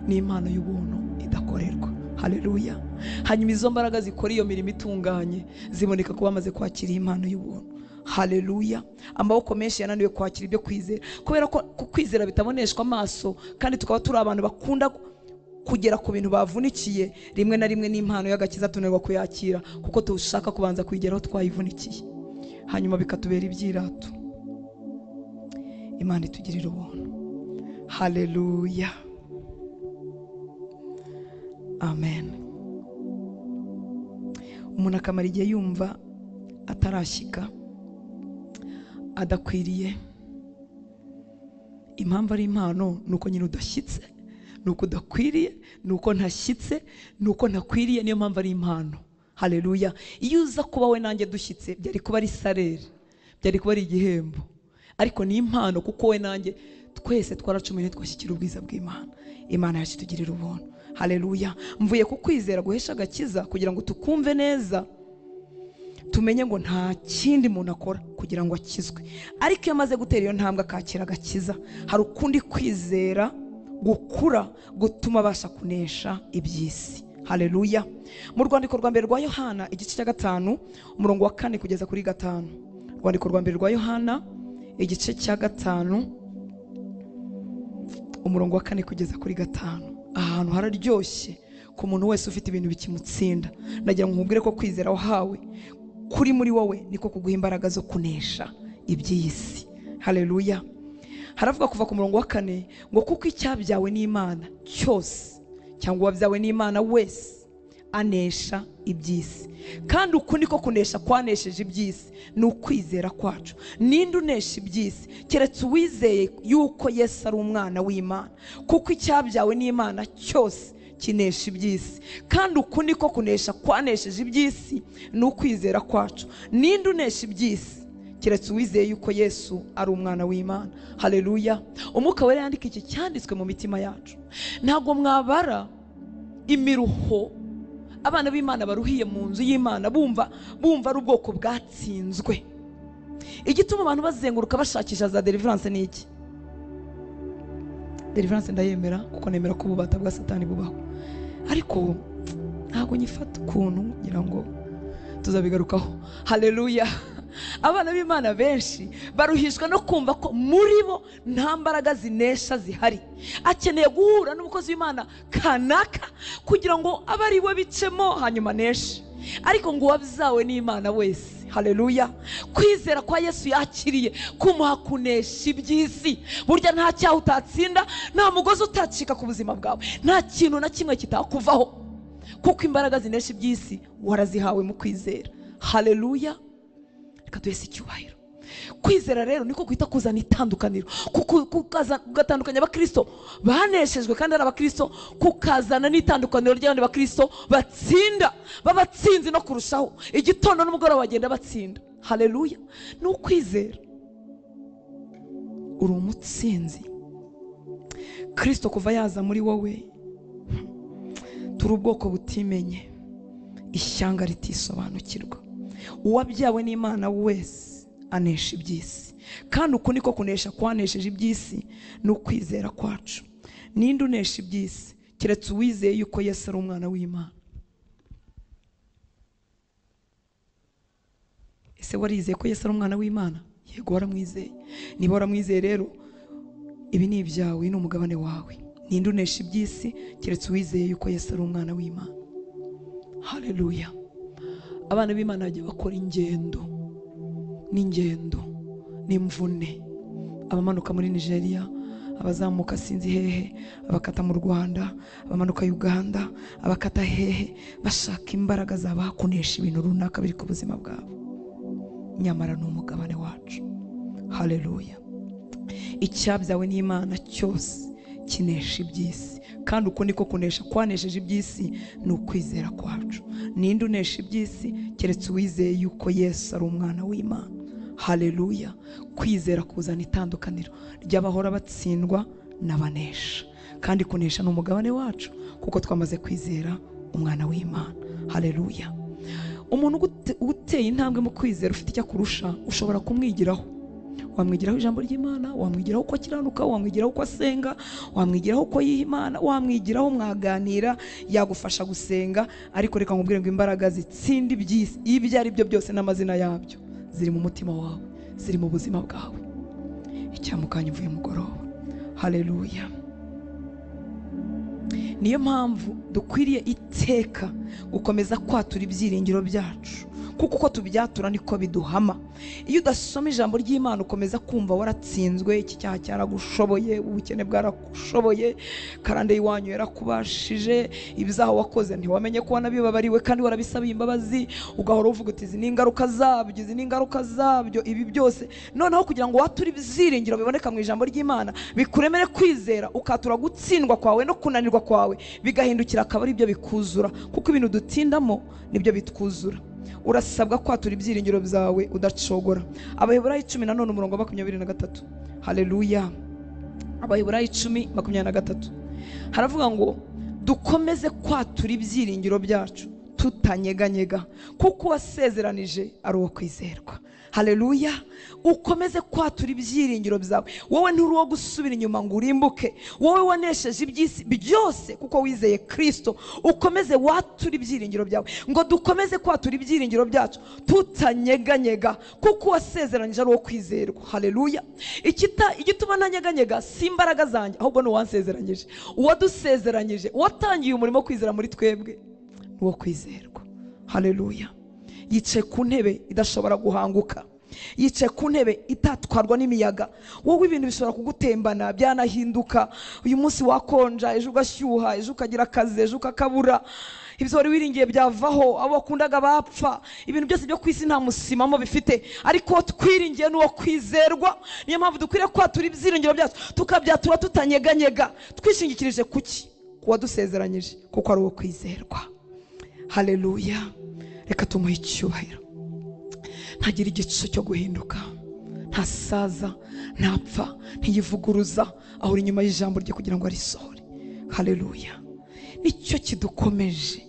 Ni impano y'ubuntu idakorerwa. Haleluya. Hanyuma izo mbaraga zikora iyo mirimo itunganye ziboneka kuba bamaze kwakira impano y'ubuntu. Haleluya. Amaboko menshi yananiwe kwakira ibyo kwizera, kubera ko kwizera bitaboneshwa amaso, kandi tukaba turi abantu bakunda kugera ku bintu bavunikiye. Rimwe na rimwe n'impano y'agakiza tunanirwa kuyakira, kuko tushaka kubanza kuyigeraho twayivunikiye, hanyuma bikatubera ibyirato. Imana itugirira ubuntu. Haleluya. Amen. Umuntu akamara igihe yumva atarashyika, adakwiriye. Impamvu ari impano ni uko nyine udashyitse, ni uko udakwiriye, ni uko ntashyitse, ni uko ntakwiriye, niyo mpamvu ari impano. Haleluya. Iyo uza kuba we nanjye dushyitse, byari kuba ari salere, byari kuba ari igihembo, ariko ni impano, kuko we nanjye twese twaracumuye, twashyikira ubwiza bw'Imana. Imana yacu itugirira ubuntu. Haleluya. Mvuye ku kwizera guhesha agakiza kugira ngo tukumve neza, tumenye ngo nta kindi muntu akora kugira ngo akizwe. Ariko iyo amaze gutera iyo ntambwe akakira agakiza, hari ukundi kwizera gukura gutuma abasha kunesha iby'isi. Haleluya. Mu rwandiko rwa mbere rwa Yohana igice cya 5 umurongo wa 4 kugeza kuri 5. Rwandiko rwa mbere rwa Yohana igice cya 5 umurongo wa 4 kugeza kuri 5. Ahantu hararyoshye ku muntu wese ufite ibintu bikimutsinda. Nagira ngo nkubwire ko kwizera wahawe kuri muri wowe niko kuguha imbaraga zo kunesha iby'iyi si. Haleluya. Haravuga kuva ku murongo wa 4 ngo kuko icyabyawe n'Imana cyose cyangwa uwabyawe n'Imana wese anesha iby'isi, kandi uku niko kunesha kwanesheje iby'isi ni ukwizera kwacu. Ninde unesha iby'isi keretse uwizeye yuko Yesu ari umwana w'Imana? Kuko icyabyawe n'Imana cyose kinesha iby'isi, kandi uku niko kunesha kwanesheje iby'isi ni ukwizera kwacu. Ninde unesha iby'isi keretse uwizeye yuko Yesu ari umwana w'Imana? Haleluya. Umwuka Wera yandika iki cyanditswe mu mitima yacu. Ntabwo mwabara imiruho abana b'Imana baruhiye mu nzu y'Imana, bumva ari ubwoko bwatsinzwe. Igituma abantu bazenguruka bashakisha za deliverance ni iki? Deliverance ndayemera kuko nemera ko ububata bwa Satani bubaho, ariko ntabwo nyifata ukuntu ngira ngo tuzabigarukaho. Haleluya. Abana b'Imana benshi baruhishwa no kumva ko muri bo nta mbaraga zinesha zihari. Akeneye guhura n'umukozi w'Imana kanaka kugira ngo abe ari we bicemo hanyuma aneshe. Ariko ngo uwabyawe n'Imana wese, haleluya, kwizera kwa Yesu yakiriye kumuha kunesha iby'isi. Burya nta cyaha utatsinda, nta mugozi utacika ku buzima bwawe, nta kintu na kimwe kitakuvaho, kuko imbaraga zinesha iby'isi warazihawe mu kwizera. Haleluya. Reka duhese icyubahiro. Kwizera rero niko kwita kuzana itandukaniro, kugatandukanya abakristo baneshejwe kandi ari abakristo, kukazana n'itandukaniro ry'abandi bakristo batsinda, babatsinzi no kurushaho. Igitondo n'umugoroba bagenda batsinda. Haleluya. Ni ukwizera. Uri umutsinzi. Kristo kuva yaza muri wowe, turi ubwoko butimenye, ishyanga ritisobanukirwa. Uwabyawe n'Imana wese anesha iby'isi, kandi uku niko kunesha kwanesheje iby'isi ni ukwizera kwacu. Ninde unesha iby'isi keretse uwizeye yuko Yesu ari umwana w'Imana? Ese warizeye ko Yesu ari umwana w'Imana? Yego, waramwizeye. Niba waramwizeye rero, ibi ni ibyawe, ni umugabane wawe. Ninde unesha iby'isi keretse uwizeye yuko Yesu ari umwana w'Imana? Haleluya. Abana b'Imana bagiye bakora ingendo n'ingendo n'imvune, abamanuka muri Nigeria, abazamuka sinzi hehe, abakata mu Rwanda, abamanuka Uganda, abakata hehe, bashaka imbaraga zabakunesha ibintu runaka biri ku buzima bwabo. Nyamara ni umugabane wacu. Haleluya. Icyabyawe n'Imana cyose kinesha iby'isi, kandi uko niko kunesha kwanesheje iby'isi ni ukwizera kwacu. Ninde unesha iby'isi keretse uwizeye yuko Yesu ari umwana w'Imana? Haleluya. Kwizera kuzana itandukaniro ry'abahora batsindwa n'abanesha, kandi kunesha ni umugabane wacu kuko twamaze kwizera umwana w'Imana. Haleluya. Umuntu uteye intambwe mu kwizera ufite icyo akurusha, ushobora kumwigiraho. Wamwigiraho ijambo ry'Imana, wamwigiraho uko akiranuka, wamwigiraho uko asenga, wamwigiraho uko yiha Imana, wamwigiraho mwaganira, yagufasha gusenga. Ariko reka nkubwire ngo imbaraga zitsinda iby'isi, ibyo ari byo byose n'amazina yabyo, ziri mu mutima wawe, ziri mu buzima bwawe. Icyamukanya uvuye mugoroba. Haleluya. Niyo mpamvu dukwiriye iteka gukomeza kwatura ibyiringiro byacu, kuko uko tubyatura niko biduhama. Iyo udasoma ijambo ry'Imana ukomeza kumva waratsinzwe, iki cyaha cyaragushoboye, ubukene bwaragushoboye, karande y'iwanyu yarakubashije, ibyaha wakoze ntiwamenye ko wanabibabariwe kandi warabisabiye imbabazi, ugahora uvuga uti izi ni ingaruka zabyo, izi ni ingaruka zabyo, ibi byose. Noneho kugira ngo wature ibyiringiro biboneka mu ijambo ry'Imana bikuremere kwizera, ukatura gutsindwa kwawe no kunanirwa kwawe, bigahindukira akaba ari byo bikuzura, kuko ibintu dutindamo nibyo bitwuzura. Urasabwa kwatura ibyiringiro byawe udacogora. Abaheburayo 10 na none umurongo wa 23. Haleluya. Abaheburayo 10:23 haravuga ngo dukomeze kwatura ibyiringiro byacu tutanyeganyega, kuko wasezeranije ari uwo kwizerwa. Haleluya. Ukomeze kwatura ibyiringiro byawe. Wowe nturi uwo gusubira inyuma ngo urimbuke. Wowe wanesheje iby'isi byose kuko wizeye Kristo. Ukomeze watura ibyiringiro byawe, ngo dukomeze kwatura ibyiringiro byacu tutanyeganyega, kuko wasezeranyije ari uwo kwizerwa. Haleluya. Igituma ntanyeganyega si imbaraga zanjye, ahubwo ni uwansezeranyije, uwadusezeranyije, uwatangiye umurimo wo kwizera muri twebwe, ni uwo kwizerwa. Haleluya. Yicaye ku ntebe idashobora guhanguka, yicaye ku ntebe itatwarwa n'imiyaga. Wowe ibintu bishobora kugutembana, byanahinduka. Uyu munsi wakonja, ejo ugashyuha, ejo ukagira akazi, ejo ukakabura. Ibyo wari wiringiye byavaho, abo wakundaga bapfa. Ibintu byose byo ku isi nta musimamo bifite, ariko twiringiye n'uwo kwizerwa. Niyo mpamvu dukwiriye kwatura ibyiringiro byacu, tukabyatura tutanyeganyega, twishingikirije kuki? Ku wadusezeranyije, kuko ari uwo kwizerwa. Haleluya. Reka tumuhe icyubahiro. Ntagira igicu cyo guhinduka, ntasaza, ntapfa, ntiyivuguruza, ahora inyuma y'ijambo rye kugira ngo arisohore. Haleluya. Nicyo kidukomeje,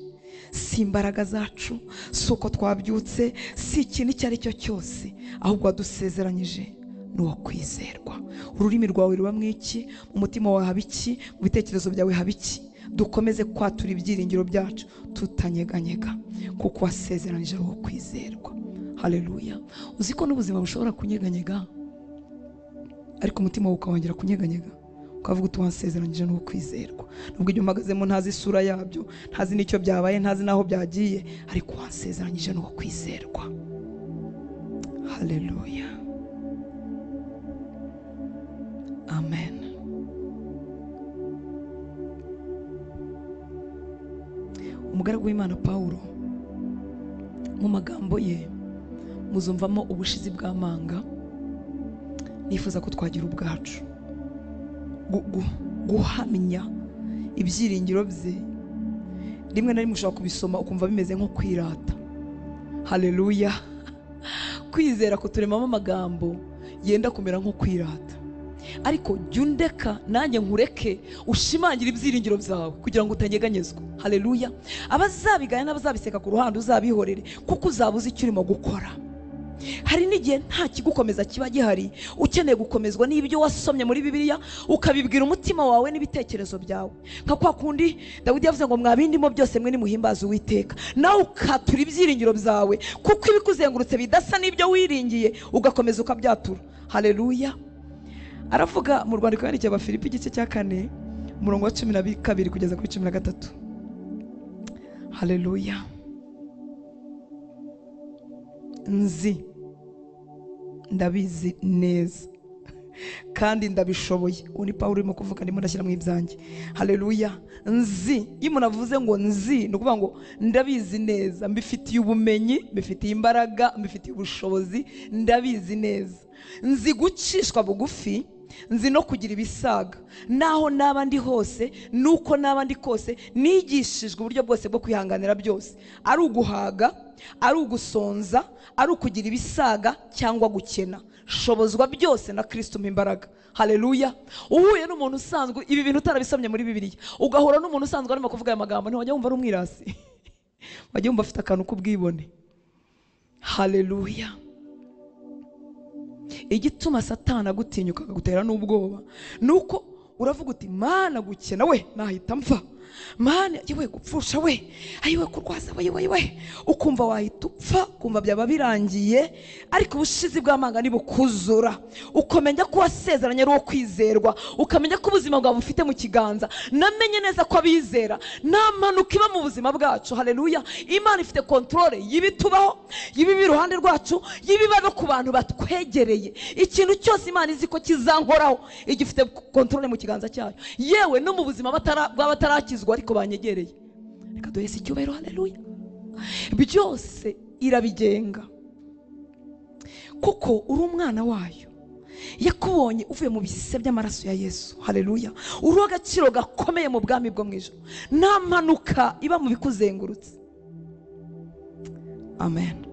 si imbaraga zacu, si uko twabyutse, si ikintu icyo ari cyo cyose, ahubwo wadusezeranyije ni uwo kwizerwa. Ururimi rwawe ruba mu iki? Mu mutima wawe haba iki? Mu bitekerezo byawe haba iki? Dukomeze kwatura ibyiringiro byacu tutanyeganyega, kuko wasezeranyije ari uwo kwizerwa. Haleluya. Uzi ko n'ubuzima bushobora kunyeganyega, ariko umutima wawe ukongera kunyeganyega, ukavuga uti wansezeranyije n'uwo kwizerwa. Nubwo ibyo mpagazemo ntazi isura yabyo, ntazi n'icyo byabaye, ntazi n'aho byagiye, ariko wansezeranyije n'uwo kwizerwa. Haleluya. Amen. Umugaragu w'Imana Pawulo mu magambo ye muzumvamo ubushizi bw'amanga. Nifuza ko twagira ubwacu guhamya ibyiringiro bye. Rimwe na rimwe ushobora kubisoma ukumva bimeze nko kwirata. Haleluya. Kwizera kuturemamo amagambo yenda kumera nko kwirata, ariko jya undeka nanjye nkureke ushimangira ibyiringiro byawe kugira ngo utanyeganyezwa. Haleluya. Abazabigaya n'abazabiseka ku ruhande uzabihorere, kuko uzaba uzi icyo urimo gukora. Hari n'igihe nta kigukomeza kiba gihari, ukeneye gukomezwa n'ibyo wasomye muri Bibiliya, ukabibwira umutima wawe n'ibitekerezo byawe. Nka kwa kundi Dawidi yavuze ngo mwabindimo byose mwe nimuhimbaze Uwiteka, nawe ukatura ibyiringiro byawe, kuko ibikuzengurutse bidasa n'ibyo wiringiye, ugakomeza ukabyatura. Haleluya. Aravuga mu rwandiko yandikiye Abafilipi igice cya 4 umurongo wa 12 kugeza kuri 13. Haleluya. Nzi, ndabizi neza kandi ndabishoboye. Uwo ni Pawulo urimo kuvuga, ndimo ndashyira mu ibyanjye. Haleluya. Nzi, iyo umuntu avuze ngo nzi, ni ukuvuga ngo ndabizi neza, mbifitiye ubumenyi, mbifitiye imbaraga, mbifitiye ubushobozi, ndabizi neza. Nzi gucishwa bugufi, nzi no kugira ibisaga. Naho naba ndi hose, nuko naba ndi kose, nigishijwe uburyo bwose bwo kwihanganira byose, ari uguhaga, ari ugusonza, ari ukugira ibisaga cyangwa gukena. Shobozwa byose na Kristo umpa imbaraga. Haleluya. Uhuye n'umuntu usanzwe, ibi bintu utarabisomye muri Bibiliya, ugahura n'umuntu usanzwe arimo kuvuga aya magambo, ntiwajya wumva ari umwirasi, wajya wumva afite akantu k'ubwibone. Haleluya. Igituma Satani agutinyuka akagutera n'ubwoba, nuko uravuga uti Mana gukena we nahita mpfa, Mana yewe gupfusha we, ayiwe kurwaza we, we, ukumva wahita upfa, kumva byaba birangiye. Ariko ubushizi bw'amanga nibukuzura, ukamenya ko wasezeranye ari uwo kwizerwa, ukamenya ko ubuzima bwawe bufite mu kiganza. Namenye neza ko abizera nta mpanuka iba mu buzima bwacu. Haleluya. Imana ifite kontrole y'ibitubaho, y'ibibi iruhande rwacu, y'ibiba no ku bantu batwegereye. Ikintu cyose Imana izi ko kizankoraho, igifite kontrole mu kiganza cyayo, yewe no mu buzima bw'abatarakizwa ariko banyegereye. Reka duhese icyubahiro. Haleluya. Byose irabigenga, kuko uri umwana wayo. Yakubonye uvuye mu bise by'amaraso ya Yesu. Haleluya. Uri agaciro gakomeye mu bwami bwo mu ijuru. Nta mpanuka iba mu bikuzengurutse. Amen.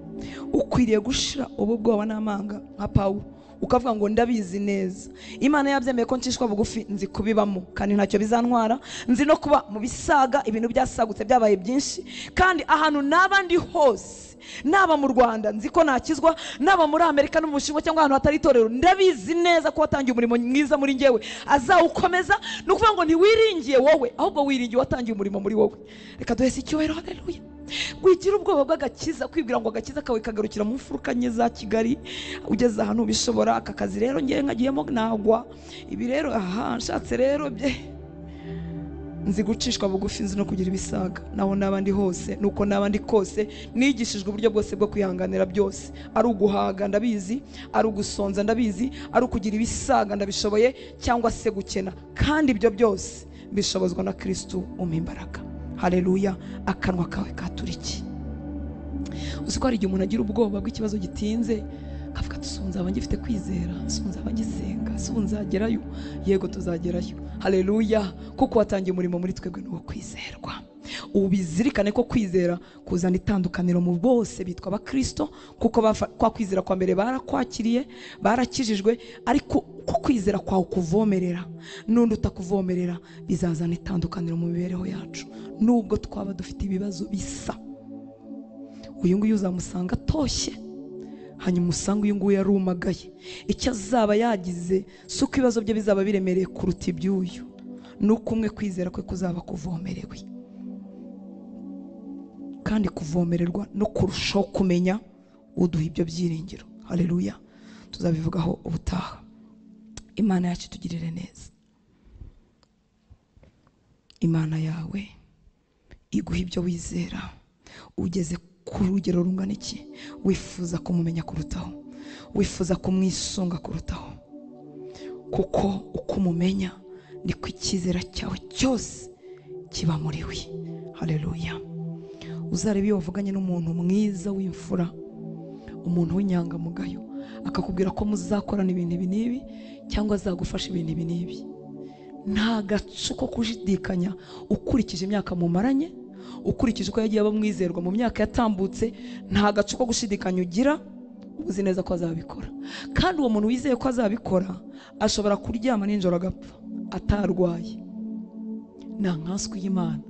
Ukwiriye gushira ubu bwoba n'amanga nka Pawulo, ukavuga ngo ndabizi neza, Imana yabyemeye ko ncishwa bugufi, nzi kubibamo kandi ntacyo bizantwara, nzi no kuba mu bisaga, ibintu byasagutse byabaye byinshi, kandi ahantu naba ndi hose Naba mu Rwanda nzi ko nakizwa, naba muri Amerika no mu Bushinwa cyangwa ahantu hatari itorero, ndabizi neza ko watangiye umurimo mwiza muri njyewe azawukomeza. Ni ukuvuga ngo ntiwiringiye wowe, ahubwo wiringiye watangiye umurimo muri wowe. Reka duhese icyubahiro. Haleluya. Wigira ubwoba bw'agakiza, kwibwira ngo agakiza kawe kagarukira mu mfuruka nke za Kigali, ugeze ahantu ubishobora. Aka kazi rero ngewe nkagiyemo nagwa, ibi rero aha nshatse rero bye. Nzi gucishwa bugufi, nzi no kugira ibisaga, naho n'abandi hose nuko n'abandi kose nigishijwe uburyo bwose bwo kwihanganira byose. Ari uguhaga ndabizi, ari ugusonza ndabizi, ari ukugira ibisaga ndabishoboye, cyangwa se gukena, kandi ibyo byose bishobozwa na Kristo umpa imbaraga. Haleluya. Akanwa kawe katuriki. Uzi ko hari igihe umuntu agira ubwoba bw'ikibazo gitinze, akavuga ati sunzaba ngifite kwizera, sunzaba ngisenga, sunzagerayo. Yego tuzagerayo. Haleluya. Kuko watangiye umurimo muri twebwe n'uwo kwizerwa. Ubizirikane ko kwizera kuzana itandukaniro mu bose bitwa abakristo, kuko kwa kwizera kwa mbere barakwakiriye, barakijijwe, ariko ko kwizera kwawe kuvomerera n'undi utakuvomerera bizazana itandukaniro mu mibereho yacu, nubwo twaba dufite ibibazo bisa. Uyu nguyu uzamusanga atoshye, hanyuma usanga uyu nguyu yarumagaye. Icyo azaba yagize si uko ibibazo bye bizaba biremereye kuruta iby'uyu, ni uko umwe kwizera kwe kuzaba kuvomerewe, kandi kuvomererwa no kurushaho kumenya uduha ibyo byiringiro. Haleluya. Tuzabivugaho ubutaha. Imana yacu tugirire neza. Imana yawe iguha ibyo wizera. Ugeze ku rugero rungana iki wifuza kumumenya kurutaho, wifuza kumwisunga kurutaho, kuko uko umumenya niko icyizera cyawe cyose kiba muri we. Haleluya. Uzarebe iyo wavuganye n'umuntu mwiza w'imfura, umuntu w'inyangamugayo, akakubwira ko muzakorana ibintu ibi n'ibi cyangwa azagufasha ibintu ibi n'ibi, nta gacu ko kushidikanya ukurikije imyaka mumaranye, ukurikije uko yagiye aba mwizerwa mu myaka yatambutse, nta gacu ko gushidikanya ugira, uzi neza ko azabikora. Kandi uwo muntu wizeye ko azabikora ashobora kuryama nijoro agapfa atarwaye. Nta nkanswe y'Imana,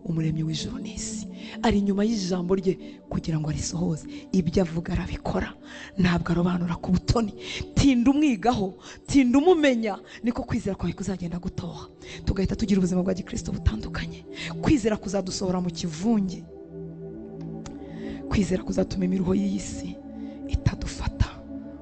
umuremyi w'ijuru n'isi, ari inyuma y'ijambo rye kugira ngo arisohoze. Ibyo avuga arabikora, ntabwo arobanura ku butoni. Tinda umwigaho, tinda umumenya, niko kwizera kwawe kuzagenda gutoha, tugahita tugira ubuzima bwa gikristo butandukanye. Kwizera kuzadusohora mu kivunge, kwizera kuzatuma imiruho y'iyi si itadufata.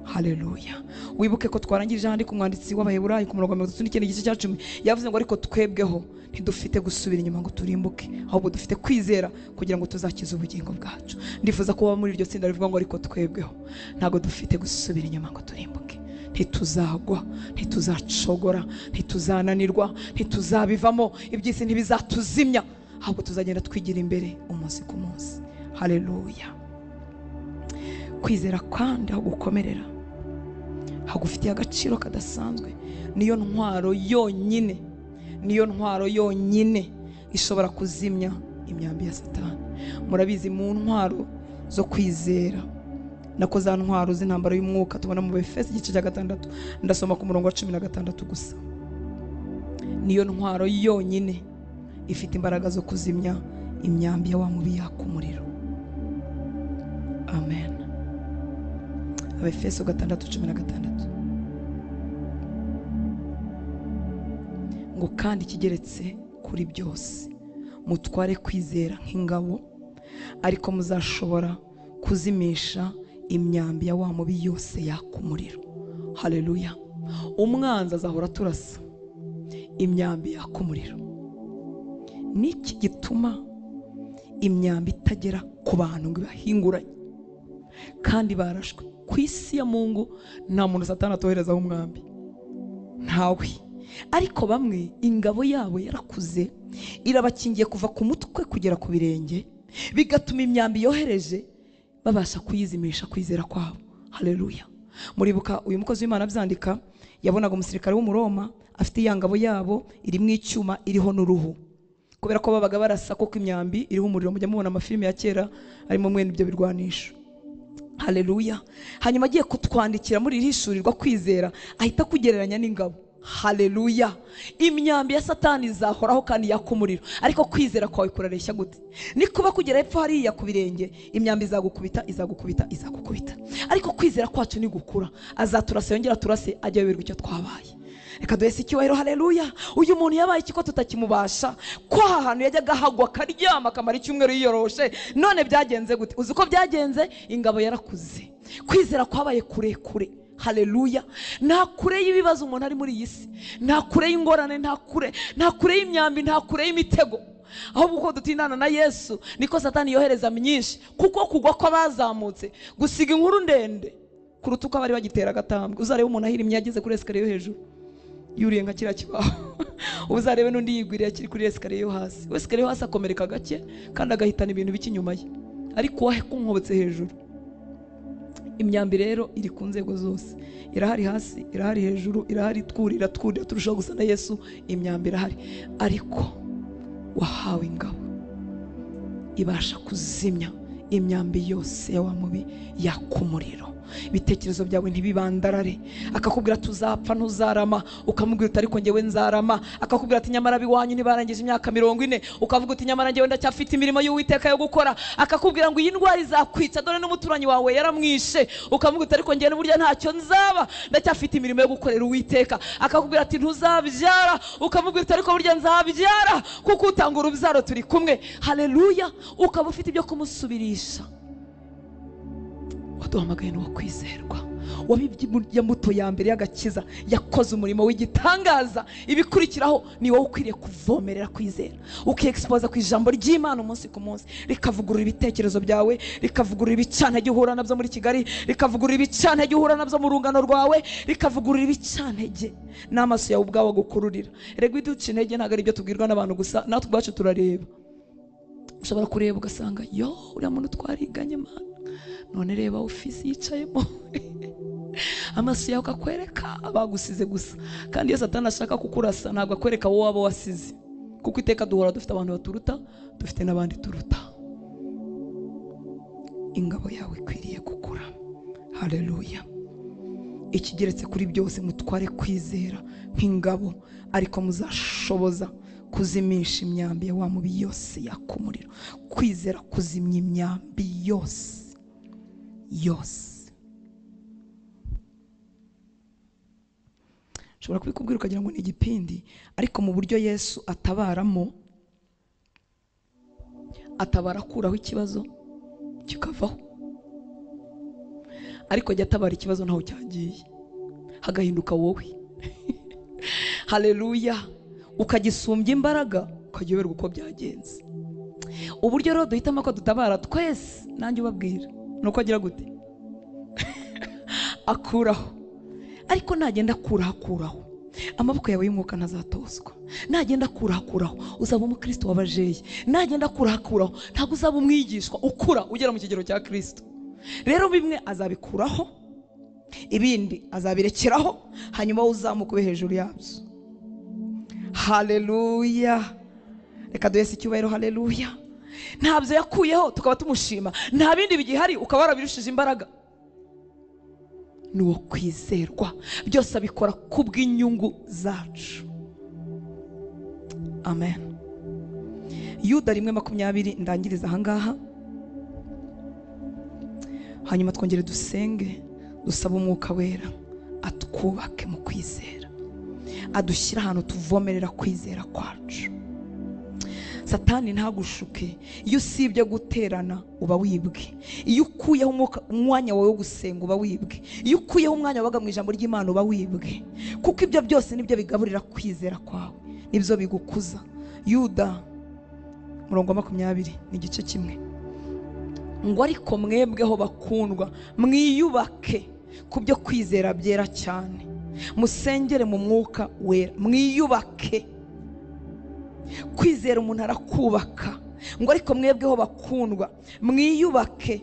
Haleluya. Wibuke ko twarangirije ahandi ku mwanditsi w'Abaheburayo ku murongo wa 39 igice cya 10, yavuze ngo ariko twebweho ntidufite gusubira inyuma ngo turimbuke, ahubwo dufite kwizera kugira ngo tuzakize ubugingo bwacu. Ndifuza kuba muri iryo tsinda rivuga ngo ariko twebweho ntabwo dufite gusubira inyuma ngo turimbuke. Ntituzagwa, ntituzacogora, ntituzananirwa, ntituzabivamo, iby'isi ntibizatuzimya, ahubwo tuzagenda twigira imbere umunsi ku munsi. Haleluya. Kwizera kandi aho gukomerera hagufitiye agaciro kadasanzwe. Niyo ntwaro yonyine, niyo ntwaro yonyine ishobora kuzimya imyambi ya Satani. Murabizi mu ntwaro zo kwizera, nako za ntwaro z'intambara y'umwuka tubona mu Efeso igice cya 6, ndasoma ku murongo wa 16 gusa. Niyo ntwaro yonyine ifite imbaraga zo kuzimya imyambi ya wa mubi yaka umuriro. Amen. Abefeso 6:16 ngo kandi ikigeretse kuri byose mutware kwizera nk'ingabo, ariko muzashobora kuzimisha imyambi ya wa mubi yose yaka umuriro. Haleluya. Umwanzi azahora turasa imyambi yaka umuriro. Niki gituma imyambi itagera ku bantu ngo ibahinguranye kandi barashwe? Ku isi ya Mungu nta muntu Satani atoherezaho umwambi, ntawe. Ariko bamwe ingabo yabo yarakuze, irabakingiye kuva ku mutwe kugera ku birenge, bigatuma imyambi yohereje babasha kuyizimisha kwizera kwabo. Haleluya. Muribuka uyu mukozi w'Imana abyandika, yabonaga umusirikare w'Umuroma afite ya ngabo yabo irimo icyuma iriho n'uruhu, kubera ko babaga barasa koko imyambi iriho umuriro. Mujya mubona amafilime ya kera arimo mwene ibyo birwanisho. Haleluya. Hanyuma agiye kutwandikira muri iri hishurirwa kwizera, ahita kugereranya n'ingabo. Haleluya. Imyambi ya Satani izahoraho kandi yaka umuriro, ariko kwizera kwawe kurareshya gute? Nikuba kugera hepfo hariya ku birenge, imyambi izagukubita, izagukubita, izagukubita, ariko kwizera kwacu nigukura azaturasa yongera turase, ajya yoberwa icyo twabaye. Reka duhese icyubahiro. Haleluya. Uyu muntu yabaye iki ko tutakimubasha? Ko aha hantu yajyaga ahagwa akaryama akamara icyumweru yiyoroshe, none byagenze gute? Uzi uko byagenze? Ingabo yarakuze, kwizera kwabaye kurekure. Haleluya. Nta kure y'ibibazo umuntu ari muri iyi si, nta kure y'ingorane, nta kure y'imyambi, nta kure y'imitego. Ahubwo uko dutindana na Yesu niko Satani yohereza myinshi, kuko kugwa kw'abazamutse gusiga inkuru ndende kuruta uko abari bagitera agatambwe. Uzarebe umuntu ahirimye yageze kuri esikariye yo hejuru, yuriye nka kiriya kibaho, uzarebe n'undi yigwiriye akiri kuri esikariye yo hasi. Esikariye yo hasi akomereka gake kandi agahitana ibintu bike inyuma ye, ariko uwakunkobotse hejuru. Imyambi rero iri ku nzego zose, irahari hasi, irahari hejuru, irahari twurira twurira turushaho gusa na Yesu. Imyambi irahari, ariko wahawe ingabo ibasha kuzimya imyambi yose ya wa mubi yaka umuriro. Ibitekerezo byawe ntibibandarare. Akakubwira tuzapfa ntuzarama, ukamubwira uti ariko njyewe nzarama. Akakubwira ati nyamara abiwanyu ntibarangije imyaka 40, ukavuga uti nyamara njyewe ndacyafite imirimo y'Uwiteka yo gukora. Akakubwira ngo iyi ndwara izakwica, dore n'umuturanyi wawe yaramwishe, ukamubwira uti ariko njyewe burya ntacyo nzaba, ndacyafite imirimo yo gukorera Uwiteka. Akakubwira ati ntuzabyara, ukamubwira uti ariko burya nzabyara, kuko utanga urubyaro turi kumwe. Haleluya. Ukaba ufite ibyo kumusubirisha. Waduhamagaye n'uwo kwizerwa, wabibye mbuto ya mbere y'agakiza, yakoze umurimo w'igitangaza. Ibikurikiraho ni wowe ukwiriye kuvomerera kwizera, ukiexpoza ku ijambo ry'Imana umunsi ku munsi, rikavugurura ibitekerezo byawe, rikavugurura ibicantege uhura nabyo muri Kigali, rikavugurura ibicantege uhura nabyo mu rungano rwawe, rikavugurura ibicantege n'amaso yawe ubwawe agukururira. Erega ibiduca intege ntabwo ari ibyo tubwirwa n'abantu gusa, natwe ubwacu turareba. Ushobora kureba ugasanga yo uriya muntu twariganye Mana, none reba ofisi yicayemo. Amaso yawe akakwereka abagusize gusa. Kandi iyo Satani ashaka kukurasa ntabwo akwereka wowe waba wasize, kuko iteka duhora dufite abantu baturuta, dufite n'abandi turuta. Ingabo yawe ikwiriye gukura. Haleluya. Ikigeretse kuri byose, mutware kwizera nk'ingabo, ariko muzashoboza kuzimisha imyambi ya wa mubi yose yaka umuriro. Kwizera kuzimya imyambi yose yose. Nshobora kubikubwira ukagira ngo ni igipindi, ariko mu buryo Yesu atabaramo, atabara akuraho ikibazo kikavaho, ariko ajya atabara ikibazo ntaho cyagiye, hagahinduka wowe. Haleluya. Ukagisumbya imbaraga, ukayoberwa uko byagenze. Uburyo rero duhitamo ko dutabara twese, nanjye ubabwira nuko agira gute? Akuraho. Ariko nagenda akuraho akuraho, amaboko yawe y'umwuka ntazatozwa. Nagenda akuraho akuraho, uzaba umukristo w'abajeye. Nagenda akuraho akuraho, ntabwo uzaba umwigishwa ukura ugera mu kigero cya Kristo. Rero bimwe azabikuraho, ibindi azabirekeraho, hanyuma uzamuka ube hejuru yabyo. Haleluya. Reka duhese icyubahiro. Haleluya. Ntabyo yakuyeho tukaba tumushima, nta bindi bigihari ukaba warabirushije imbaraga. Ni uwo kwizerwa, byose abikora kubw'inyungu zacu. Amen. Yuda 1:20, ndangiriza ahangaha, hanyuma twongere dusenge, dusaba umwuka wera atwubake mu kwizera, adushyira ahantu tuvomerera kwizera kwacu. Satani ntagushuke. Iyo usibye guterana uba wibwe. Iyo ukuyeho umwanya wawe wo gusenga uba wibwe. Iyo ukuyeho umwanya wabaga mu ijambo ry'Imana uba wibwe, kuko ibyo byose nibyo bigaburira kwizera kwawe, nibyo bigukuza. Yuda 20 ni igice kimwe, ngo ariko mwebweho bakundwa, mwiyubake ku byo kwizera byera cyane, musengere mu mwuka wera. Mwiyubake. Kwizera umuntu arakubaka. Ngo ariko mwebweho bakundwa, mwiyubake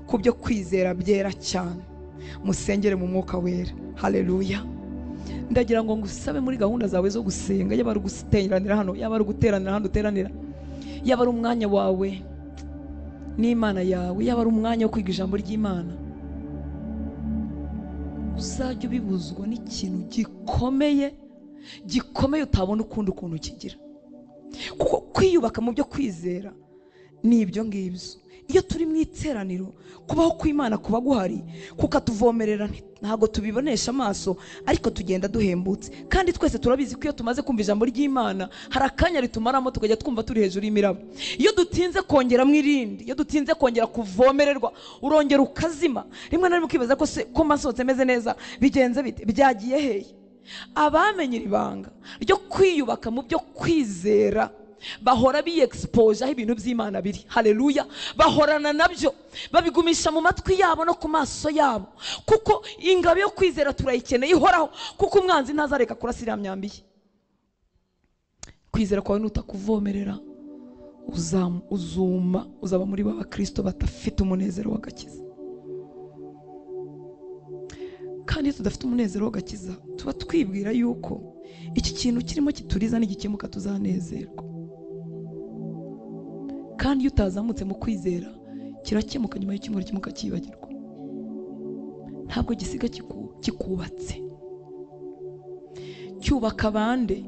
ku byo kwizera byera cyane, musengere mu mwuka wera. Haleluya. Ndagira ngo ngusabe muri gahunda zawe zo gusenga, yaba ari guteranira hano, yaba ari guteranira hano uteranira, yaba ari umwanya wawe n'Imana yawe, yaba ari umwanya wo kwiga ijambo ry'Imana, Uzajya ubibuzwa n'ikintu gikomeye gikomeye utabona ukundi ukuntu kigira. Kuko kwiyubaka mu byo kwizera ni ibyo ngibyo. Iyo turi mu iteraniro, kubaho kw'Imana kuba guhari, kukatuvomerera, ntabwo tubibonesha amaso, ariko tugenda duhembutse. Kandi twese turabizi ko iyo tumaze kumva ijambo ry'Imana hari akanya ritumaramo tukajya twumva turi hejuru y'imiraba. Iyo dutinze kongeramo irindi, iyo dutinze kongera kuvomererwa, urongera ukazima. Rimwe na rimwe ukibaza ko se ko masohotse meze neza, bigenze bite, byagiye hehe? Abamenye ibanga ryo kwiyubaka mu byo kwizera bahora biyexpose aho ibintu by'Imana biri. Haleluya. Bahorana nabyo, babigumisha mu matwi yabo no ku maso yabo, kuko ingabo yo kwizera turayikeneye ihoraho, kuko umwanzi ntazareka kurasira myambi ye. Kwizera kwawe nutakuvomerera uzuma, uzaba muri ba Kristo batafite umunezero w'agakiza. Kandi iyo tudafite umunezero w'agakiza tuba twibwira yuko iki kintu kirimo kituriza n'igikemuka tuzanezerwa. Kandi iyo utazamutse mu kwizera kirakemuka nyuma y'icyumweru kimwe ukakibagirwa. Ntabwo gisiga kikubatse. Cyubaka abandi,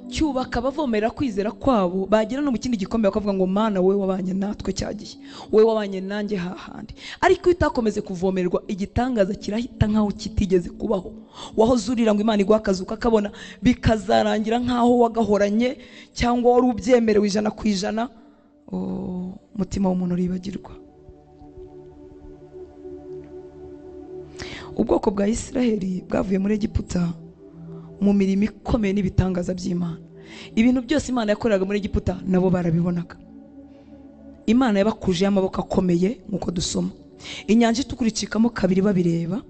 cyubaka abavomera kwizera kwabo, bagera no mu kindi gikombe bakavuga ngo Mana wowe wabanye natwe cyagiye, wowe wabanye nanjye hahandi. Ariko iyo utakomeze kuvomererwa, igitangaza kirahita nkaho kitigeze kubaho. Wahoze urira ngo Imana iguhe akazi ukakabona, bikazarangira nkaho wagahoranye cyangwa wari ubyemerewe 100%. Umutima w'umuntu uribagirwa. Ubwoko bwa Isiraheli bwavuye muri Egiputa mu mirimo ikomeye n'ibitangaza by'Imana. Ibintu byose Imana yakoreraga muri Egiputa nabo barabibonaga. Imana yabakuje amaboko akomeye nkuko dusoma. Inyanja itukura icikamo kabiri babireba.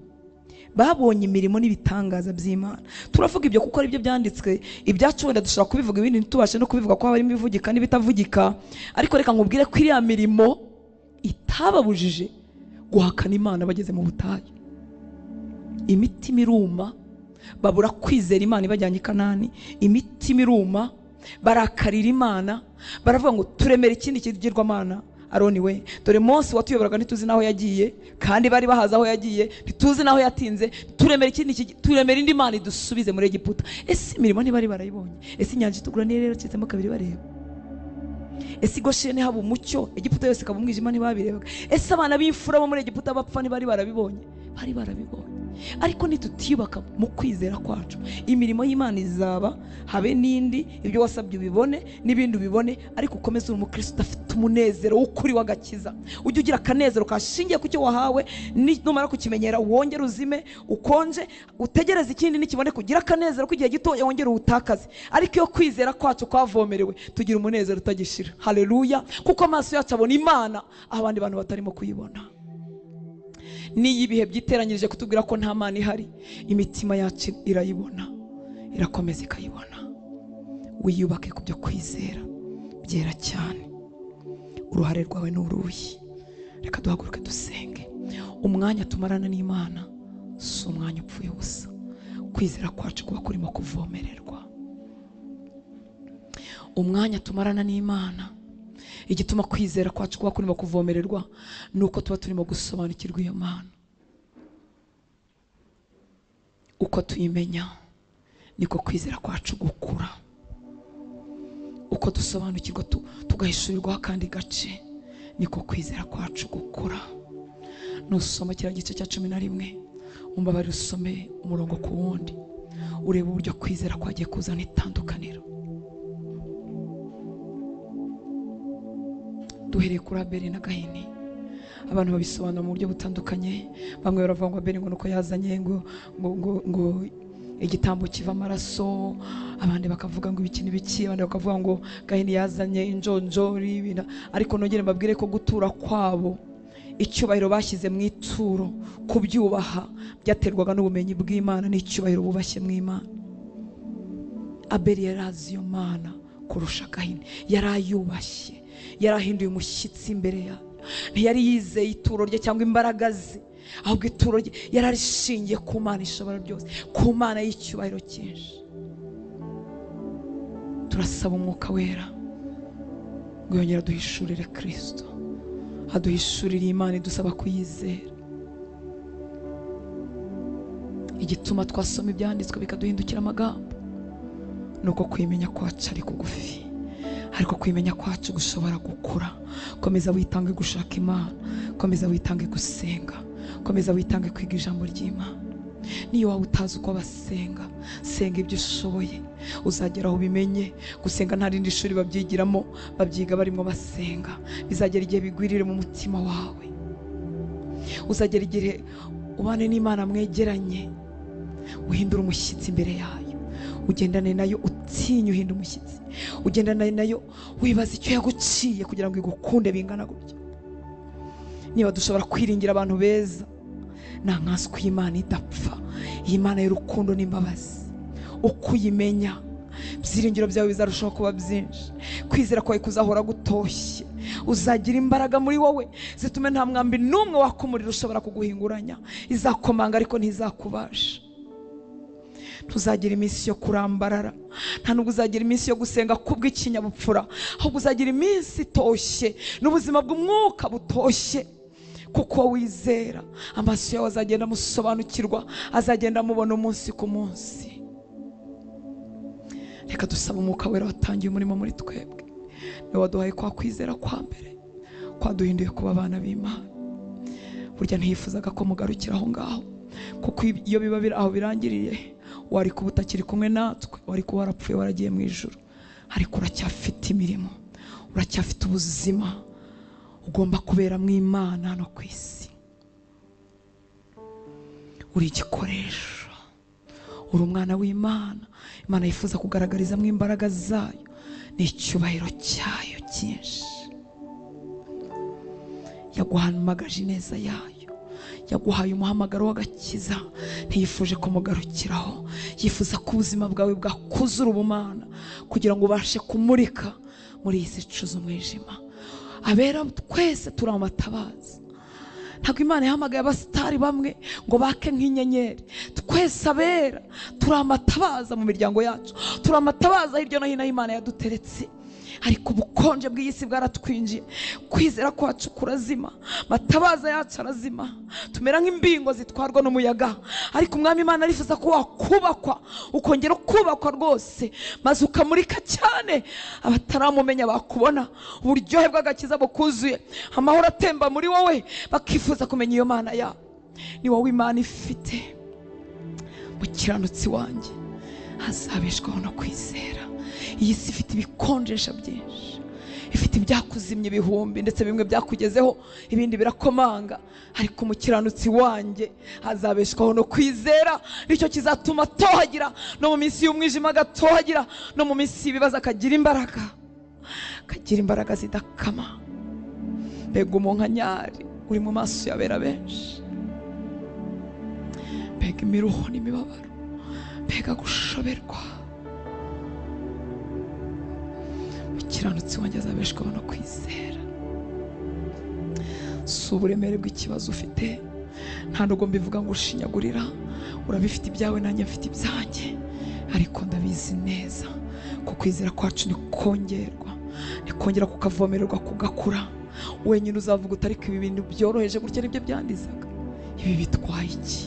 Babonye imirimo n'ibitangaza by'Imana. Turavuga ibyo kuko ari byo byanditswe. Ibyacu wenda dushobora kubivuga, ibindi ntitubashe no kubivuga ko harimo ibivugika n'ibitavugika. Ariko reka nkubwire ko iriya mirimo itababujije guhakana Imana bageze mu butayu. Imitima iruma, babura kwizera Imana ibajyanye i Kanani. Imitima iruma, barakarira Imana, baravuga ngo turemere ikindi kigirwamana. Aroni we, dore Mose watuyoboraga ntituzi naho yagiye, kandi bari bahaza aho yagiye, ntituzi naho yatinze, turemere ikindi, turemere indi Mana idusubize muri Egiputa. Ese imirimo ntibari barayibonye? Ese inyanja itukura niyo rero yaracitsemo kabiri bareba? Ese Gosheni haba umucyo, Egiputa yose ikaba umwijima ntibabirebaga? Ese abana b'imfura bo muri Egiputa bapfa ntibari barabibonye? Bari barabibonye. Ariko nitutiyubaka mu kwizera kwacu, imirimo y'Imana izaba, habe n'indi, ibyo wasabye ubibone n'ibindi ubibone, ariko ukomeze uri umukristo udafite umunezero w'ukuri w'agakiza. Ujye ugira akanezero kashingiye ku cyo wahawe, numara kukimenyera wongere uzime, ukonje, utegereze ikindi nikiboneka ugira akanezero k'igihe gito wongere uwutakaze. Ariko iyo kwizera kwacu kwavomerewe tugira umunezero utagishira. Haleluya. Kuko amaso yacu abona Imana abandi bantu batarimo kuyibona. Niyo ibihe byiteranyirije kutubwira ko nta Mana ihari, imitima yacu irayibona, irakomeza ikayibona. Wiyubake ku byo kwizera byera cyane. Uruhare rwawe ni uruhe? Reka duhaguruke dusenge. Umwanya tumarana n'Imana si umwanya upfuye ubusa. Kwizera kwacu kuba kurimo kuvomererwa. Umwanya tumarana n'Imana, igituma kwizera kwacu kuba kurimo kuvomererwa nuko tuba turimo gusobanukirwa iyo Mana. Uko tuyimenya niko kwizera kwacu gukura. Uko dusobanukirwa tugahishurirwa kandi gace niko kwizera kwacu gukura. Nusoma kiriya gice cya 11, umbabarire usome umurongo ku wundi, urebe uburyo kwizera kwagiye kuzana itandukaniro. Duhereye kuri Abeli na Gahini, abantu babisobanura mu buryo butandukanye. Bamwe baravuga ngo Abeli ngo nuko yazanye ngo ngo ngo igitambo kiva amaraso, abandi bakavuga ngo ibiki n'ibiki, abandi bakavuga ngo Gahini yazanye injonjori ibina. Ariko nongere mbabwire ko gutura kwabo, icyubahiro bashyize mu ituro, kubyubaha byaterwaga n'ubumenyi bw'Imana n'icyubahiro bubashye mu Imana. Abeli yarazi iyo Mana kurusha Gahini, yarayubashye, yarahinduye umushyitsi imbere yayo. Ntiyari yizeye ituro rye cyangwa imbaraga ze, ahubwo ituro rye yararishingiye ku Mana ishobora byose, ku Mana y'icyubahiro cyinshi. Turasaba Umwuka Wera ngo yongere aduhishurire Kristo, aduhishurire Imana idusaba kuyizera, Igituma twasoma ibyanditswe bikaduhindukira amagambo nuko kwimenya kwacu ari kugufi, ariko kwimenya kwacu gushobora gukura. Komeza witange gushaka Imana, komeza witange gusenga, komeza witange kwiga ijambo ry'Imana. Niyo waba utazi uko basenga, senga ibyo ushoboye, uzagera aho ubimenye. Gusenga nta rindi shuri babyigiramo, babyiga barimo basenga. Bizagera igihe bigwirire mu mutima wawe, uzagera igihe ubane n'Imana mwegeranye, uhindura umushyitsi imbere yayo, ugendane nayo utinye, uhinda umushyitsi, ugendane nayo wibaza icyo yaguciye kugira ngo igukunde bingana gutya. Niba dushobora kwiringira abantu beza, nta nkanswe y'Imana idapfa, iyi Mana y'urukundo n'imbabazi. Uko uyimenya, ibyiringiro byawe bizarushaho kuba byinshi, kwizera kwawe kuzahora gutoshye, uzagira imbaraga muri wowe zitume nta mwambi n'umwe wakumurira ushobora kuguhinguranya. Izakomanga ariko ntizakubasha. Tuzagira iminsi yo kurambarara, nta nubwo uzagira iminsi yo gusenga kubw'ikinyabupfura, ahubwo uzagira iminsi itoshye n'ubuzima bw'umwuka butoshye, kuko wizera. Amaso yawe azagenda amusobanukirwa, azagenda amubona umunsi ku munsi. Reka dusabe Umwuka Wera watangiye umurimo muri twebwe, niwe waduhaye kwa kwizera kwa mbere kwaduhinduye kuba abana b'Imana. Burya ntiyifuzaga ko mugarukira aho ngaho, kuko iyo biba biri aho birangiriye, wari kuba utakiri kumwe natwe, wari kuba warapfuye waragiye mu ijuru. Ariko uracyafite imirimo, uracyafite ubuzima ugomba kubera mu Imana hano ku isi. Uri igikoresho, uri umwana w'Imana. Imana yifuza kugaragarizamo imbaraga zayo n'icyubahiro cyayo cyinshi. Yaguhamagaje ineza yayo, yaguhaye umuhamagaro w'agakiza, ntiyifuje kumugarukiraho. Yifuza ko ubuzima bwawe bwakuzura ubumana kugira ngo ubashe kumurika muri iyi si icuze umwijima. Abera twese turi amatabaza. Ntabwo Imana yahamagaye abasitari bamwe ngo bake nk'inyenyeri. Twese abera turi amatabaza mu miryango yacu, turi amatabaza hirya no hino aho Imana yaduteretse. Ariko ubukonje bw'iyi si bwaratwinjiye, kwizera kwacu kurazima, matabaza yacu arazima, tumera nk'imbingo zitwarwa n'umuyaga. Ariko Umwami Imana arifuza ko wakubakwa, ukongera ukubakwa rwose, maze ukamurika cyane, abataramumenya bakubona, uburyohe bw'agakiza bukuzuye, amahoro atemba muri wowe, bakifuza kumenya iyo Mana yawe. Ni wowe Imana ifite. Mukiranutsi wanjye azabeshwaho no kwizera. Iyi si ifite ibikonjesha byinshi, ifite ibyakuzimye ibihumbi, ndetse bimwe byakugezeho ibindi birakomanga. Ariko umukiranutsi wanjye azabeshwaho no kwizera. Nicyo kizatuma atohagira no mu minsi y'umwijima, agatohagira no mu minsi y'ibibazo, akagira imbaraga, akagira imbaraga zidakama. Mbega umunkanyari uri mu maso y'abera benshi, mbega imiruho n'imibabaro, mbega gushoberwa. Umukiranutsi wanjye azabeshwaho no kwizera. Si uburemere bw'ikibazo ufite, nta nubwo mbivuga ngo ushinyagurira, urabifite ibyawe nanjye mfite ibyanjye, ariko ndabizi neza ko kwizera kwacu nikongerwa, nikongera kukavomererwa kugakura. Wenyine uzavuga uti ariko ibi bintu byoroheje gutya nibyo byandizaga, ibi bitwaye iki?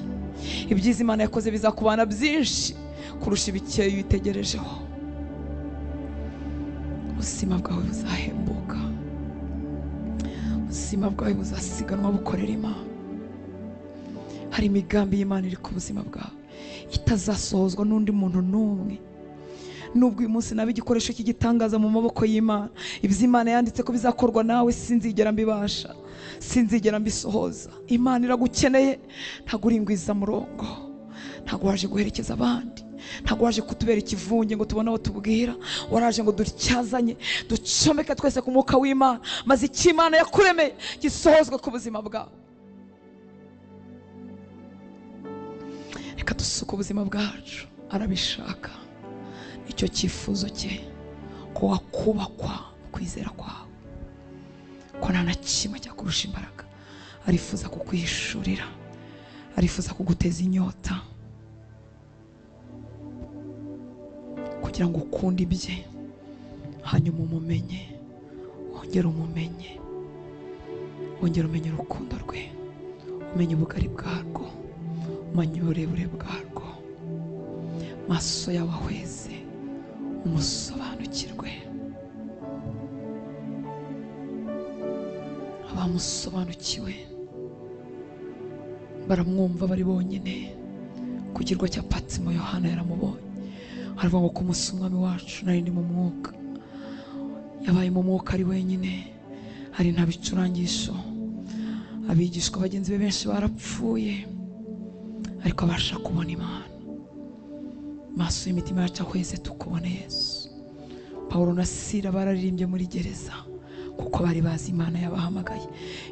Ibyiza Imana yakoze bizakubana byinshi kurusha ibikeya witegerejeho. Ubuzima bwawe buzahembuka, ubuzima bwawe buzasiganwa bukorera Imana. Hari imigambi y'Imana iri ku buzima bwawe itazasohozwa n'undi muntu n'umwe. Nubwo uyu munsi nabe igikoresho cy'igitangaza mu maboko y'Imana, ibyo Imana yanditse ko bizakorwa nawe sinzigera mbibasha, sinzigera mbisohoza. Imana iragukeneye, ntabwo uri ingwizamurongo, ntabwo waje guherekeza abandi, ntabwo waje kutubera ikivunge ngo tubone aho tubwira. Waraje ngo dutyazanye, ducomeke twese ku mwuka w'Imana, maze icyo Imana yakuremeye gisohozwe ku buzima bwawe. Reka dusuke ubuzima bwacu. Arabishaka, nicyo cyifuzo cye, ko wakubakwa mu kwizera kwawe, ko nta na kimwe cyakurusha imbaraga. Arifuza kukwihishurira, arifuza kuguteza inyota kugira ngo ukunde ibye, hanyuma umumenye, wongere umumenye, wongere umenye urukundo rwe, umenye ubugari bwarwo, umenye uburebure bwarwo. Maso yawe ahweze, umusobanukirwe. Abamusobanukiwe baramwumva bari bonyine. Ku kirwa cya Patimo Yohana yaramubonye, aravuga ngo ku munsi umwami wacu nari ndi mu mwuka. Yabaye mu mwuka ari wenyine, hari nta bicurangisho. Abigishwa bagenzi be benshi barapfuye, ariko abasha kubona Imana. Maso y'imitima yacu ahweze tukubone Yesu. Pawulo na Sila bararirimbye muri gereza kuko bari bazi Imana yabahamagaye,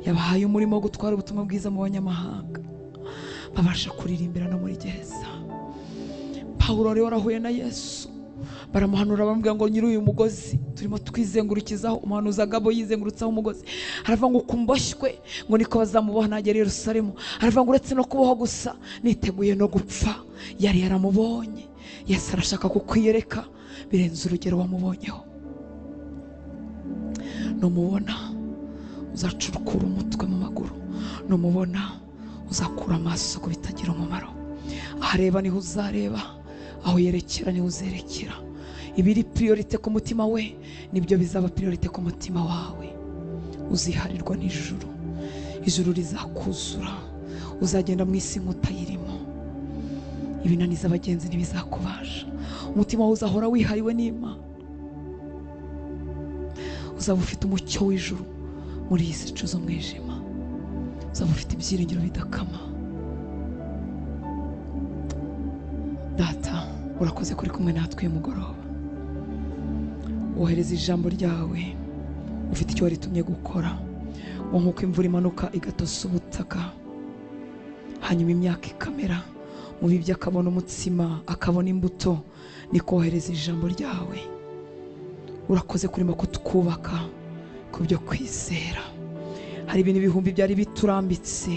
yabahaye umurimo wo gutwara ubutumwa bwiza mu banyamahanga, babasha kuririmbira no muri gereza. Pawulo rero warahuye na Yesu, baramuhanura bamubwira ngo nyiri uyu mugozi turimo twizengurukizaho. Umuhanuzi Agabo yizengurutsaho umugozi, aravuga ngo kumboshywe ngo niko bazamuboha nagera i Yerusalemu. Aravuga ngo uretse no kuboha gusa niteguye no gupfa. Yari yaramubonye. Yesu arashaka kukwiyereka birenze urugero wamubonyeho. Numubona uzacurukura umutwe mu maguru, numubona uzakura amaso ku bitagira umumaro. Ahareba niho uzareba, aho yerekera niho uzerekera. Ibiri priorite ku mutima we nibyo bizaba priorite ku mutima wawe. Uziharirwa n'ijuru, ijuru rizakuzura, uzagenda mu isi nk'utayirimo. Ibinaniza abagenzi ntibizakubasha. Umutima wawe uzahora wihariwe n'Imana. Uzaba ufite umucyo w'ijuru muri iyi si icuze umwijima. Uzaba ufite ibyiringiro bidakama. Data, urakoze kuri kumwe natwe uyu mugoroba. Wohereza ijambo ryawe, ufite icyo waritumye gukora. Ngo nk'uko imvura imanuka igatosa ubutaka, hanyuma imyaka ikamera, mubibyi akabona umutsima, akabona imbuto, niko wohereza ijambo ryawe. Urakoze kurimo kutwubaka ku byo kwizera. Hari ibintu ibihumbi byari biturambitse,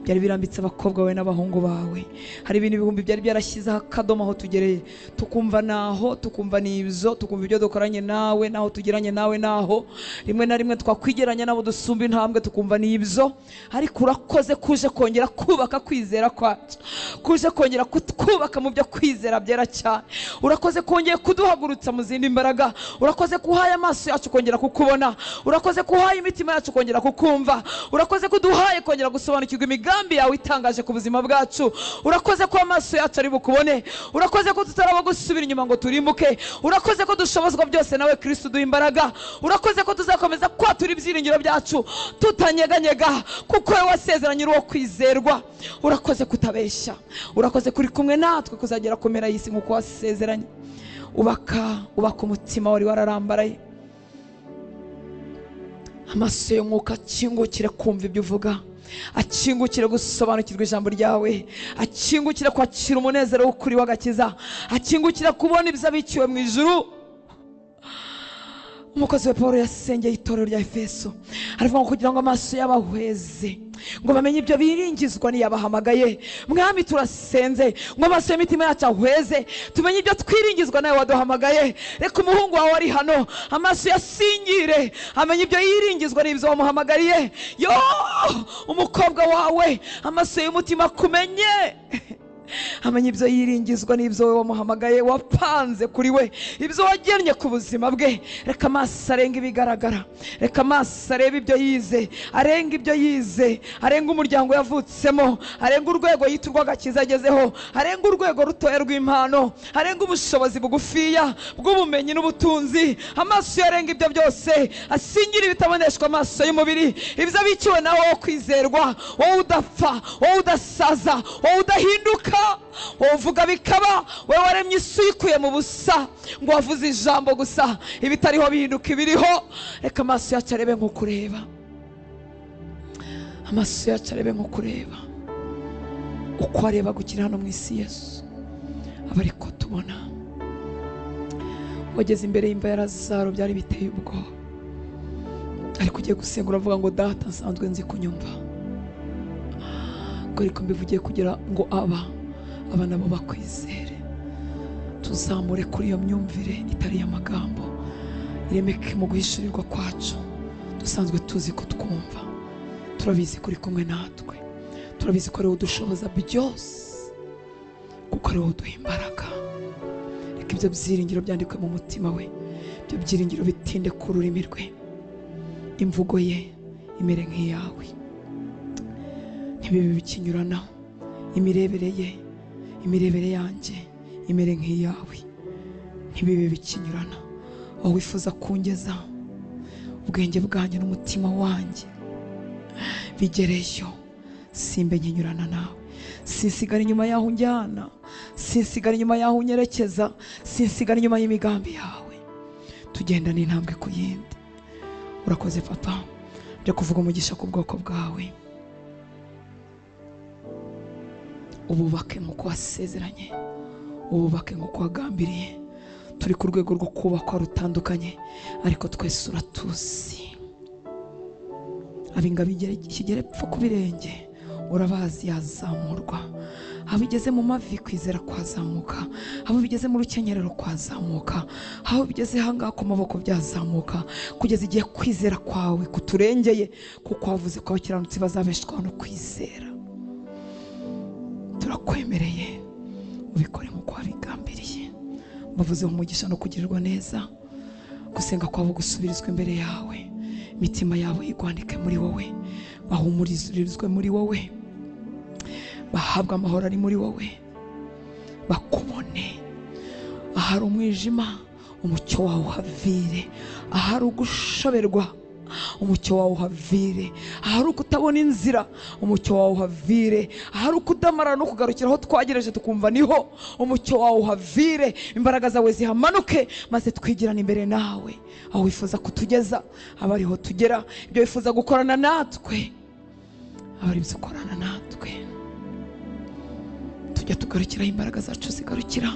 byari birambitse abakobwa bawe n'abahungu bawe. Hari ibintu ibihumbi byari byarashyizeho akadomo aho tugereye, tukumva naho, tukumva n'ibyo, tukumva ibyo dukoranye nawe, naho tugiranye nawe, naho rimwe na rimwe twakwigeranya nabo dusumba intambwe, tukumva n'ibyo. Ariko urakoze kuje kongera kubaka kwizera kwacu, kuje kongera kutwubaka mu byo kwizera byera cyane. Urakoze kongera kuduhagurutsa mu zindi mbaraga. Urakoze kuhaye amaso yacu kongera kukubona. Urakoze kuhaye imitima yacu kongera kukumva. Urakoze kuduhaye kongera gusobanukirwa imigambi yawe itangaje ku buzima bwacu. Urakoze ko amaso yacu ari bukubone. Urakoze ko tutaraba gusubira inyuma ngo turimbuke. Urakoze ko dushobozwa byose nawe Kristo duha imbaraga. Urakoze ko tuzakomeza kwatura ibyiringiro byacu tutanyeganyega, kuko wowe wasezeranye uri uwo kwizerwa. Urakoze kutabeshya. Urakoze kuri kumwe natwe kuzagera ku mpera y'isi nk'uko wasezeranye. Ubaka umutima wari wararambaraye. Amaso y'umwuka akingukire kumva ibyo uvuga, akingukire gusobanukirwa ijambo ryawe, akingukire kwakira umunezero w'ukuri w'agakiza, akingukire kubona ibyo abikiwe mu ijuru. Umukozi wa Paul yasengeye itorero rya Efeso, aravuga ngo kugira ngo amaso y'abahweze ngo bamenye ibyo biringizwa niyabahamagaye. Mwami, turasenze ngo amaso y'imitima yacu ahweze, tumenye ibyo twiringizwa nawe waduhamagaye. Reka umuhungu wawe ari hano amaso yasingire, amenye ibyo yiringizwa n'ibyo wamuhamagariye. Yo, umukobwa wawe amaso y'umutima akumenye, amenye ibyo yiringizwa n'ibyo wowe wamuhamagaye, wapanze kuri we, ibyo wagennye ku buzima bwe. Reka amaso arenga ibigaragara, reka amaso arebe ibyo yize, arenga ibyo yize, arenga umuryango yavutsemo, arenga urwego yita urw'agakiza agezeho, arenga urwego rutoya rw'impano, arenga ubushobozi bugufiya bw'ubumenyi n'ubutunzi. Amaso yarenga ibyo byose, asingira ibitaboneshwa amaso y'umubiri, ibyo abikiwe nawe wo kwizerwa, wowe udapfa, wowe udasaza, wowe udahinduka, wowe uvuga bikaba, wowe waremye isi uyikuye mu busa, ngo wavuze ijambo gusa ibitariho bihinduka ibiriho. Reka amaso yacu arebe nk'uko ureba, amaso yacu arebe nk'uko ureba, uko areba gukira hano mu isi Yesu aba ariko tubona. Wageze imbere y'imva ya Lazaro byari biteye ubwoba, ariko ugiye gusenga uravuga ngo Data nsanzwe nzi kunyumva, ngo ariko mbivugiye kugira ngo aba nabo bakwizere. Tuzamure kuri iyo myumvire itari y'amagambo, iremeke mu guhishurirwa kwacu. Dusanzwe tuzi ko twumva, turabizi kuri kumwe natwe, turabizi ko ari wowe udushoboza byose, kuko ari wowe uduha imbaraga. Reka ibyo byiringiro byandikwe mu mutima we, ibyo byiringiro bitinde ku rurimi rwe, imvugo ye imere nk'iyawe, ntibibe bikinyurana, imirebere ye, imirebere yanjye imere nk'iyawe, ntibibe bikinyurana. Aho wifuza kungeza ubwenge bwanjye n'umutima wanjye bigereyo, simbe nkinyurana nawe, sinsigara inyuma yaho unjyana, sinsigara inyuma yaho unyerekeza, sinsigara inyuma y'imigambi yawe. Tugenda n'intambwe ku yindi. Urakoze papa, nje kuvuga umugisha ku bwoko bwawe, ububake nk'uko wasezeranye, ububake nk'uko wagambiriye. Turi ku rwego rwo kubakwa rutandukanye, ariko twese uratuzi. Ab'ingabo ikigera epfo ku birenge urabazi yazamurwa, abo bigeze mu mavi kwizera kwazamuka, abo bigeze mu rukenyerero kwazamuka, aho bigeze ahangaha ku maboko byazamuka, kugeza igihe kwizera kwawe kuturengeye, kuko wavuze ko abakiranutsi bazabeshwaho no kwizera. Turakwemereye ubikore nk'uko wabigambiriye. Bavuze umugisha no kugirirwa neza, gusenga kwabo gusubirizwa imbere yawe, imitima yabo igwandike muri wowe, bahumurizwe muri wowe, bahabwa amahoro ari muri wowe, bakubone. Ahari umwijima umucyo wawe uhavire, ahari ugushoberwa umucyo wawe uhavire, ahari ukutabona inzira umucyo wawe uhavire, ahari ukudamara no kugarukira aho twagereje tukumva niho, umucyo wawe uhavire, imbaraga zawe zihamanuke, maze twigirane imbere nawe. Aho wifuza kutugeza aba ariho tugera, ibyo wifuza gukorana natwe aba ari byo ukorana natwe. Tujya tugarukiraho imbaraga zacu zigarukira,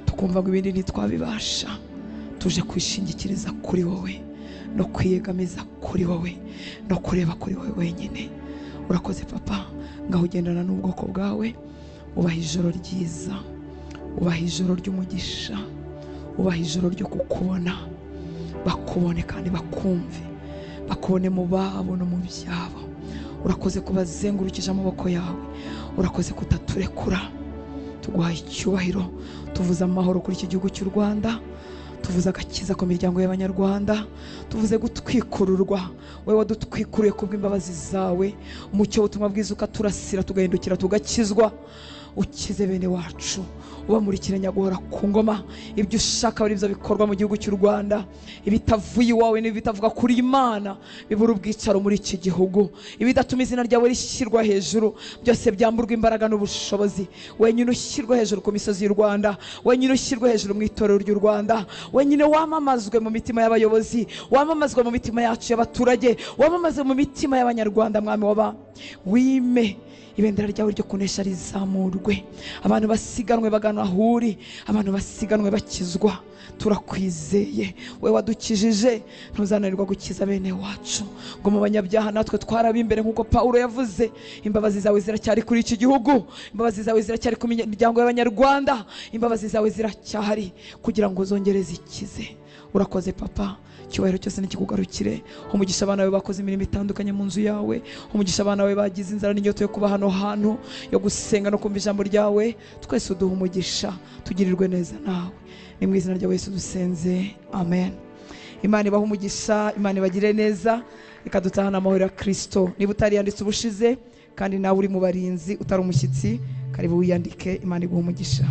tukumva ngo ibindi ntitwabibasha. Tuje kwishingikiriza kuri wowe no kwiyegamiza kuri wowe no kureba kuri wowe wenyine. Urakoze papa, ngaho ugendana n'ubwoko bwawe, ubaha ijoro ryiza, ubaha ijoro ry'umugisha, ubaha ijoro ryo kukubona, bakubone kandi bakumve, bakubone mu babo no mu byabo. Urakoze kubazengurukije amaboko yawe, urakoze kutaturekura. Tuguhaye icyubahiro, tuvuze amahoro kuri iki gihugu cy'u Rwanda, tuvuze agakiza ku miryango y'abanyarwanda, tuvuze gutwikururwa, wowe wadutwikuruye kubw'imbabazi zawe, umucyo w'ubutumwa bwiza ukaturasira tugahindukira tugakizwa. Ukize bene wacu, ubamurikire nyaguhora ku ngoma, ibyo ushaka ari byo bikorwa mu gihugu cy'u Rwanda, ibitavuye iwawe n'ibitavuga kuri Imana bibura ubwicaro muri iki gihugu, ibidatuma izina ryawe rishyirwa hejuru byose byamburwa imbaraga n'ubushobozi. Wenyine ushyirwa hejuru ku misozi y'u Rwanda, wenyine ushyirwa hejuru mu itorero ry'u Rwanda, wenyine wamamazwe mu mitima y'abayobozi, wamamazwe mu mitima yacu y'abaturage, wamamazwe mu mitima y'abanyarwanda. Mwami waba wime ibendera ryawe ryo kunesha rizamurwe, abantu basiganwe bagana aho uri, abantu basiganwe bakizwa. Turakwizeye, we wadukijije ntuzananirwa gukiza bene wacu. Ngo mu banyabyaha natwe twaraba imbere nk'uko Pawulo yavuze, imbabazi zawe ziracyari kuri iki gihugu, imbabazi zawe ziracyari ku miryango y'abanyarwanda, imbabazi zawe ziracyahari kugira ngo zongere zikize. Urakoze papa, icyubahiro cyose nikikugarukire. Umugisha abana bawe bakoze imirimo itandukanye mu nzu yawe, umugisha abana bawe bagize inzara n'inyota yo kuba hano hantu, yo gusenga no kumva ijambo ryawe. Twese uduha umugisha, tugirirwe neza nawe. Ni mu izina rya Yesu dusenze, amen. Imana ibahe umugisha, Imana ibagire neza. Reka dutahane amahoro ya Kristo. Niba utariyanditse ubushize kandi nawe uri mu barinzi utari umushyitsi, karibu wiyandike. Imana iguhe umugisha.